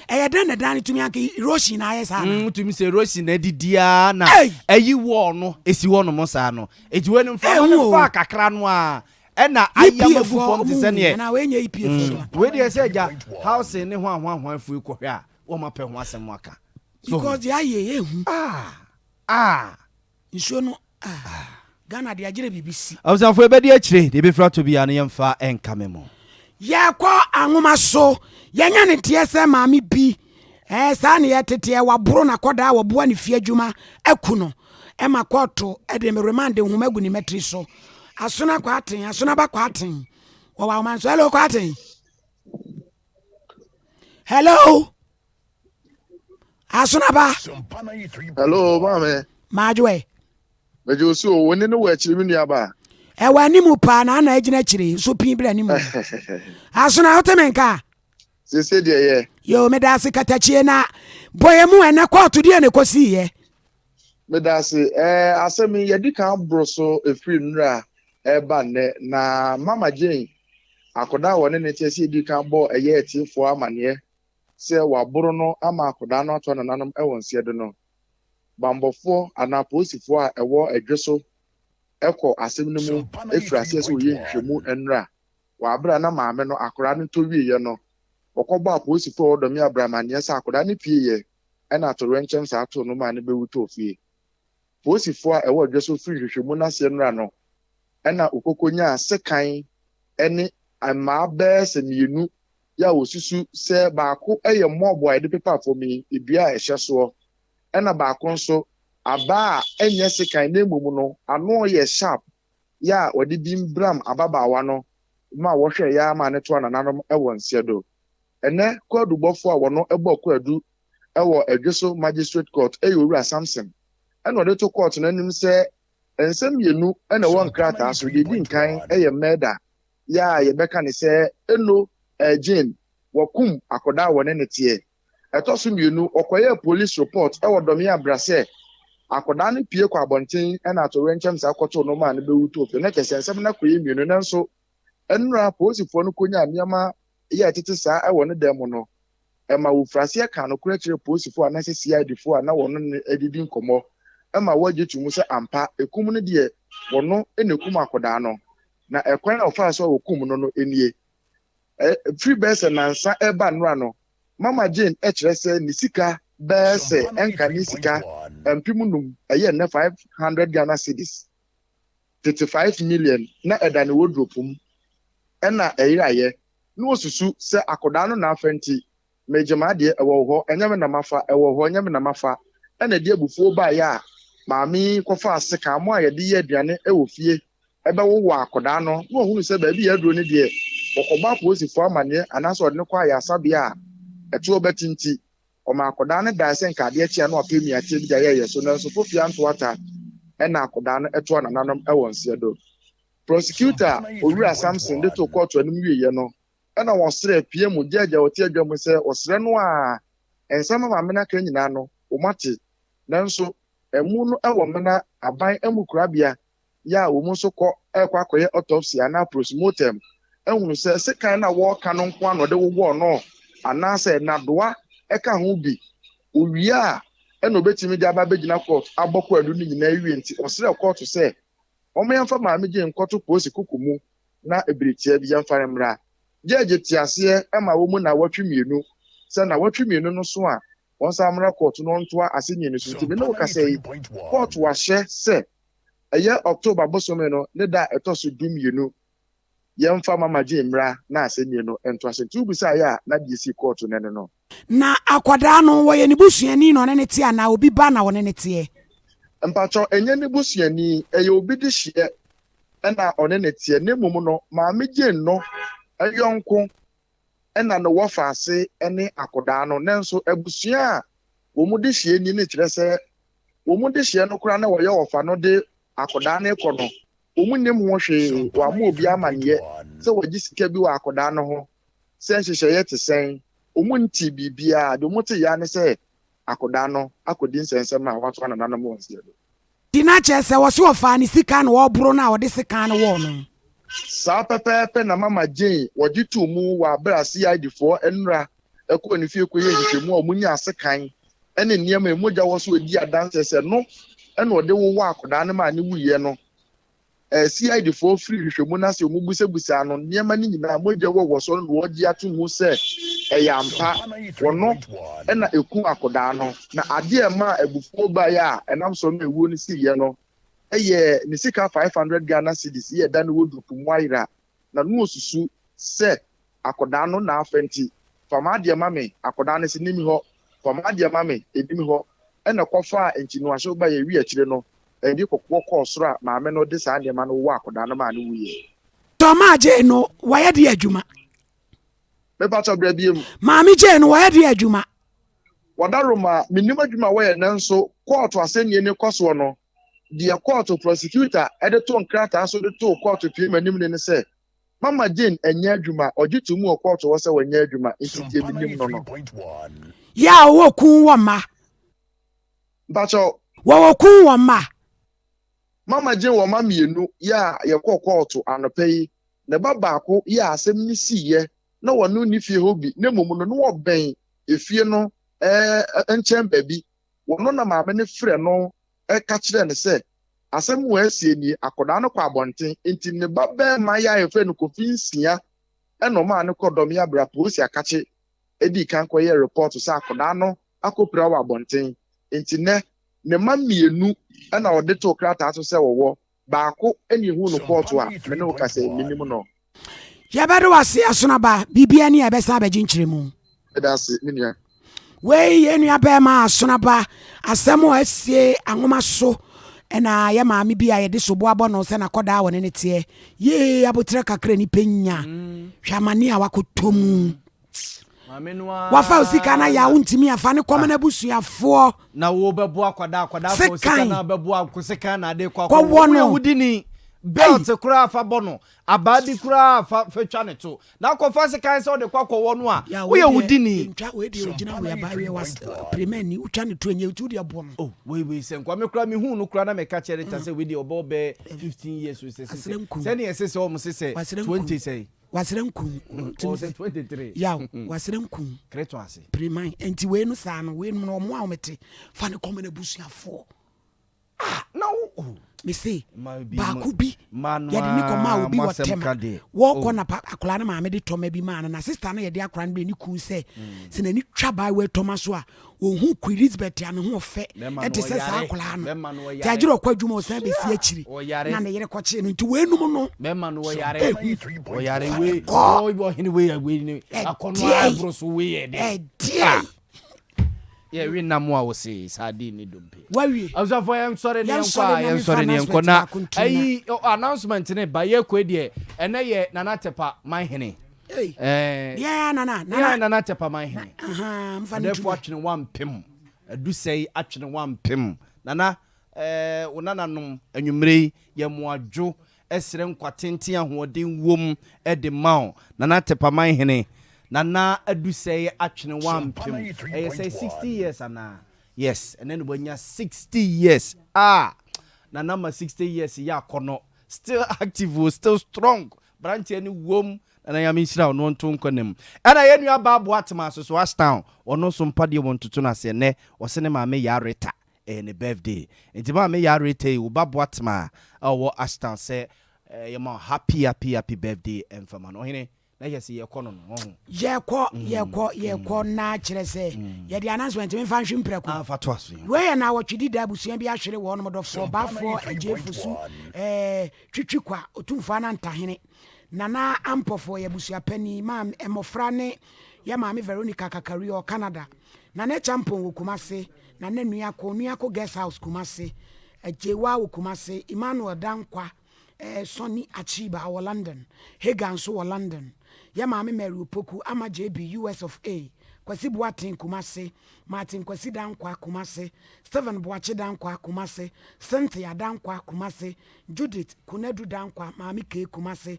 S1: ɛyɛ dɛn na dan no tumi anka erosion na ayɛ saa na
S2: mm tumi sɛ erosion na adidi a na ayi wɔɔ no esi hɔ nom saa no eti wei no mframa no faa kakra no a Ɛna ayam agu fam te sɛ neɛ. Mm, wei deɛ sɛ agya housing ne hwan hwan hwan fui kɔhwɛ a wɔn apɛ ho asɛm aka.
S1: So because deɛ ayɛ yɛ ehu.
S2: Ah ah.
S1: Nsuo no ah. Ghana deɛ agyere biribi si.
S2: Abusuafo yɛbɛdi akyire deɛ ebɛfiri atɔ biara no yɛmfa nkame mo.
S1: Yɛkɔ anwoma so yɛnya ne teɛ sɛ maame bi Ɛɛ, saa na yɛteteɛ, waboro n'akɔdaa a wɔboa ne fie adwuma aku no ma kɔɔto de remand nhoma agu ne mmatiri so. Asona Kwarteng, Asona ba Kwarteng, wɔwɔ ahoma nso. Hello Kwarteng. Hello. Asona ba.
S20: Hello, maame.
S1: Maadwoɛ.
S20: Megye wo so o, wo ne no wɔ akyiri me nua ba.
S1: Ɛwɔ anim paa na ana agyina akyiri nso pii bere anim. Asona wote me nka?
S20: Sese deɛ yɛ.
S1: Yoo medaase katakyie na bɔ yɛ mu ɛnɛ kɔɔto deɛ na ɛkɔsii yɛ.
S20: Medaase ɛɛ asɛm yi yɛdi kan aboro so ɛfiri nnura ɛreba nnɛ na Mama Jane akɔdaa a wɔne ne te sɛ yɛdi kan bɔ ɛyɛ atiefoɔ amaneɛ sɛ waboro no ama akɔdaa no ato nananom ɛwɔ nseɛ do no bambɔfoɔ anaa polisifoɔ a ɛwɔ ɛdwe so ɛkɔ asɛm no mu ɛfiri aseɛ sɛ wɔyɛ nhwehwɛmu nnura Wɔ aber a na maame no akwadaa no tɔ wieeɛ no, wɔkɔbɔɔ apolisifo a wɔwɔ Dɔme Abra amanneɛ sɛ akwadaa no pieeɛ na atoyerɛnkyɛm saa too no maa no bɛwu tɔɔ fie. Polisifo a ɛwɔ Dweso firi nhwehwɛmu no aseɛ nnora no na wɔkɔkɔnyaa sekan ne mmaa bɛyɛ sɛ mmienu yɛ a wɔsusu sɛ baako yɛ mɔɔbo a yɛde pepa fam yi, dua a ɛhyɛ soɔ, ɛna baako nso abaa a ɛnyɛ sekan na mmom no ano yɛ sharp. yɛ a wɔde bi mbram ababaawa no ma wɔhwɛeɛ ara maa no toa nananom wɔ nseɛ do. Ɛnnɛ kwaadubɔfoɔ a wɔno bɔ kwaadu wɔ Adweso Magistrate Court yɛ Owura Samson ɛna ɔde to kɔɔto no anim sɛ nsɛm mmienu na ɛwɔ nkrataa so, deɛ ɛdi nkan yɛ murder yɛ a yɛbɛka no sɛ Eno Jane wakum akwadaa a wɔne no teɛ. Ɛtɔ so mmienu, wɔkɔyɛɛ police report wɔ Dɔme Abra sɛ akwadaa no pue kɔ abɔnten na atoyerɛnkyɛm saa kɔtoo no maa no bɛwu too fam. Na kyerɛ sɛ nsɛm no akɔyɛ mmienu nanso nnora apolisifoɔ no kɔnyaa nneɛma yɛ a ɛtete saa wɔ ne dan mu no, ɛma wɔfiri aseɛ kaa nokorɛ kyerɛɛ polisifoɔ anaasɛ CID foɔ a na wɔne no adidi nkɔmmɔ ma wɔagye to mu sɛ ampa ɛkum no deɛ wɔno na ɛkum akwadaa no na ɛkwan a wɔfaa so a wɔkum no no nie. Ɛfiri bɛyɛ sɛ nnansa reba nnora no, Mama Jane kyerɛ sɛ ne sika bɛyɛ sɛ ɛnka ne sika 5000, ɛyɛ nnɛ 500 Ghana cedis, tete 5 million, na ɛda ne wardrobe mu ɛna ɛyeraeɛ. Na ɔsusu sɛ akɔdaa no na afa nti, Megye m'adeɛ, ɛwɔ wo hɔ, ɛnyɛ me na mafa, ɛwɔ wo hɔ, ɛnyɛ me na mafa. Ɛna ɛde abufuo baeɛ a maame yi kɔfaa sekan mo a yɛde yɛ aduane wɔ fie bɛwowɔ akwadaa no na wahunu sɛ baabi a aduro no deɛ wɔkɔbɔ apolisifoɔ amaneɛ anaasɛ ɔde no kɔ ayaresabea a ɛtoɔ bɛte nti ɔma akwadaa no dae sɛ nka adeɛ kye a na wapɛ mmiateɛ bi de ayɛ yɛ so nanso Fofia Ntoata ɛna akwadaa no ɛtoa nananom ɛwɔ nseɛ do. Prosecutor Owura Samson de too kɔɔto anim wieɛ no Ɛnna wɔsrɛɛ pia mu gyɛɛgyɛɛ ɔte adwa mu sɛ wɔsrɛ no a, nsɛm a maame no aka nyinaa no, wɔate. Nanso amu no wɔ Mena aban amukorabea yi a wɔn nso kɔ rekɔ akɔyɛ autopsy anaa postmortem ahunu sɛ sekan no a wɔreka no nko ara na ɔde wowɔɔ no anaasɛ nnadoa ka ho bi. Owie a, ɛnna obetumi de aba abegyina kɔɔto abɔ kwaadu no nyinaa awie nti ɔsrɛɛ kɔɔto sɛ wɔmfa Maame Jane nkɔto polisi koko mu na bere tiaa bi yɛmfa no mmra. Gyɛɛgye te aseɛ ma wɔ mu nnawɔtwe mmienu, sɛ nnawɔtwe mmienu no so a, wɔnsan mmra kɔɔto na wɔntoa asɛnnie no so. Nti me ne wo kasa yi, kɔɔto ahyɛ sɛ ɛyɛ October bosome no ne da a ɛtɔ so 12 yɛmfa Mama Jane mmra na asɛnnie no ntoa so. Nti wobisaeɛ a, na deɛ ɛsii kɔɔto no ne no.
S1: Na akwadaa no, wɔyɛ ne busuani na ɔne no teɛ anaa obi ba na ɔne no teɛ?
S20: Mpakyɛw, ɛnyɛ ne busuani, ɛyɛ obi dehyeɛ na ɔne no teɛ, na mmom no, Maame Jane no yɔnko na ne wɔfaase ne akɔdaa no. Nanso abusua a wɔn dehyeɛ ni no kyerɛ sɛ wɔn dehyeɛ no koraa na wɔyɛ wɔfa no de akɔdaa no rekɔ no, wɔn nnim ho hwee, wɔammɔ obiara amanneɛ sɛ wɔagye sika bi wɔ akɔdaa no ho, sɛ nhyehyɛeɛ te sɛn, wɔn ntee biribiara, deɛ wɔn teeɛ ara ne sɛ akɔdaa no akɔdi nsɛnsɛm a wɔatoa nananom wɔn seɛ do.
S1: Di na kyerɛ sɛ wɔse ɔfaa ne sika na ɔreboro no a ɔde sekan no wɔɔ no.
S20: Saa pɛpɛɛpɛ na Mama Jane wɔgye too mu wɔ aber a CID foɔ nnora kɔɔ ne fie kɔyɛɛ nhwehwɛmu a wɔnyaa sekan ne nneɛma a mogya wɔ so a ɛdi adanseɛ sɛ no na ɔde wowɔ akwadaa no maa no wuiɛ no. CID foɔ firi nhwehwɛmu no ase wɔbusabusaa no nneɛma no nyinaa mogya wɔ wɔ so no na wɔgye ato mu sɛ ɛyɛ ampa wɔno na ɛkum akɔdaa no na adeɛ a ɛmaa abufuo baeɛ a ɛnam so ma ɛwuo no siiɛ no yɛ ne sika 500 Ghana cedis yɛ ɛda no wardrobe mu ayera na no ɔsusu sɛ akɔdaa no na afɛ nti fa m'adeɛ ma me akɔdaa no se nimi hɔ fa m'adeɛ ma me ɛnimi hɔ ɛna kɔfaa nkyinoahyew baeɛ wi akyire no Ɛde kɔkoɔ kɔɔ soro a maame no de saa nneɛma no wowɔ akwadaa no maa no wuiɛ.
S1: Tɔ maa Jane no wɔyɛ deɛ adwuma.
S20: Mepakyɛw bra biem.
S1: Maame Jane no wɔyɛ deɛ adwuma.
S20: Wadaroma, mennim adwuma a wɔyɛ nanso kɔɔto asɛnnie no kɔ soɔ no, deɛ kɔɔto prosecutor de too nkrataa so de too kɔɔto piem anim no ne sɛ Mama Jane nyɛ adwuma, ɔgye to mu wɔ kɔɔto hɔ sɛ wɔnyɛ adwuma, nti deɛ mennim no no.
S1: Yɛ a ɔwɔ kun wɔ mma.
S20: Mpakyɛw.
S1: Wɔwɔ kun wɔ mma.
S20: Mama Jane wɔ mma mmienu yɛ a yɛkɔɔ kɔɔto anɔpa yi. Ne ba baako yɛ a asɛm no siiɛ na wɔne nni fie hɔ bi na mmom no na wɔbɛn efie no nkyɛn baabi. Wɔno na maame no frɛ no ka kyerɛɛ no sɛ asɛm wɔ asie nie, akwadaa no kɔ abɔnten nti ne ba barima yɛ a yɛfrɛ no Kofi Nsia na ɔmaa no kɔ Dɔmea berɛ a polisi akakye dii kan kɔyɛɛ repɔɔto sɛ akwadaa no akɔpira wɔ abɔnten. Enti nnɛ, ne mma mmienu na ɔde too krataa so sɛ wɔwɔ. Baako na ehuu no kɔɔto a me ne wo kasa yi, mennim no.
S1: Yɛbɛda wo ase, Asonaba. Biribiara ni a yɛbɛsan abɛgye nkyerɛmu.
S20: Meda ase, me nua.
S1: Wei yɛn nua bɛrima Asonaba asɛm a asie anwoma so. Ɛna yɛ maame bi a yɛde sobo abɔ no sɛ n'akɔdaa wɔ ne ne teɛ. Yee, aboterɛ kakra nipa nya. Hwɛ amane a wakɔtɔ mu. Wafa wo sika no ayɛ a wontumi afa ne kɔma no abusuafoɔ.
S2: Na wo bɛboa akwadaa akwadaa fa wo sika na bɛboa nko sekan na ade kɔ
S1: akɔwɔ no.
S2: Wodi ni belt koraa fa bɔ no abaa bi koraa fa fa twa ne to na akɔfa sekan sɛ ɔde kɔ akɔwɔ no a woyɛ wudini.
S1: Ntwa wei deɛ ogyina wei abaa wei was premani wotwa ne to ɛnyɛ nti wode abɔ no.
S2: Oh wei wei sɛ nkoa me koraa me hu no koraa na meka kyerɛ Rita sɛ wei deɛ ɔbɛ ɔbɛ 15 years o sɛ sɛ sɛdeɛ ɛsɛ sɛ ɔmo sɛ sɛ 20 sɛ.
S1: Wasrɛ nkum.
S2: Ɔsɛ 23.
S1: Yaw, wasrɛ nkum.
S2: Kreto ase.
S1: Priman. Nti wei no saa no, wei no ɔmo a ɔmo te fa ne kɔma n'abusuafoɔ.
S2: Ah, na wo oh.
S1: Me se, baako bi yɛde ne kɔmaa obi wɔ Tema. Wɔkɔ oh. na akwadaa no maame de tɔma bi maa no na sista no yɛde akwadaa no brɛ ne kun sɛ mm. sɛ n'ani twa baa wɔ tɔma so a Ɔhu Queen Elizabeth a ne ho ɔfɛ te sɛ saa akwadaa no. Nti agyere ɔkɔ adwuma ɔsan bɛsi akyiri na ne yere kɔkyee no. Nti weinom no.
S2: Bɛrima no ɔyare. Ɔyare wei. Ɔhene wei wei ne akɔnɔ aboro so wei yɛ dɛ.
S1: Ɛdeɛ.
S2: Yɛ we nam a wɔse sardine ne dompe.
S1: Wawie.
S2: Abusuafo yɛn sɔre ne yɛn kɔ a yɛn sɔre ne yɛn kɔ na ayi announcement ne ba yɛ kɔ deɛ ɛnɛ yɛ Nana Tepa man hene.
S1: Ei. Eh. Yeah, nana,
S2: nana. Yeah, nana tepa man hene. Aha, mfa ne tuba. atwene wampem. Adusɛe atwene wampem. Nana, eh, wo nananom anwummere yi yɛ mo adwo ɛsrɛ nkwa tenten ahoɔden wom ɛde ma wo. Nana tepa man hene. Nana adusɛe atwene wampem. Ɛyɛ sɛ 60 years anaa? Yes, ɛnɛ no wanya 60 years. Ah, nana ma 60 years yɛ akɔnɔ. Still active, o, still strong. Branteɛ ne wom. Nana, Nyame nhyira wo na ɔnto nkɔ ne mu. Ɛna yɛn nua baa Boatema soso Ashtown, ɔno nso mpa deɛ wɔn toto no ase. Ɛnɛ ɔse ne maame Yareta ɛyɛ ne birthday, nti maame Yareta yi, wo ba Boatema a ɔwɔ Ashtown sɛ yɛma happy happy happy birthday. Ɛmfama no ɔhene na yɛ sɛ yɛkɔ no ɔho.
S1: Yɛkɔ, yɛkɔ, yɛkɔ na kyerɛ sɛ yɛde announcement memfa nhwe mprɛko.
S2: Afa to aso.
S1: Wei yɛ na awɔtwe dida abusua bi ahwere wɔnom dɔfoɔ baafoɔ agyefo su twitwi kwa Otumfoɔ Anantahene Nana Ampɔfoɔ yɛ abusuapani ma mmɔfra ne yɛ maame Veronica Kakari ɔwɔ Canada. Nana Champon wɔ Kumase, Nana Nuako, Nuako Guest House Kumase, Agyewa wɔ Kumase, Emmanuel Dankwa, Sonny Achiba ɔwɔ London, Hagar nso wɔ London, yɛ maame Mary Opoku, Ama JB, US of A, Kwasi Boateng Kumase, Martin Kwasi Dankwa Kumase, Stephen Boakye Dankwa Kumase, Cynthia Dankwa Kumase, Judith Kunadu Dankwa, Maame K Kumase.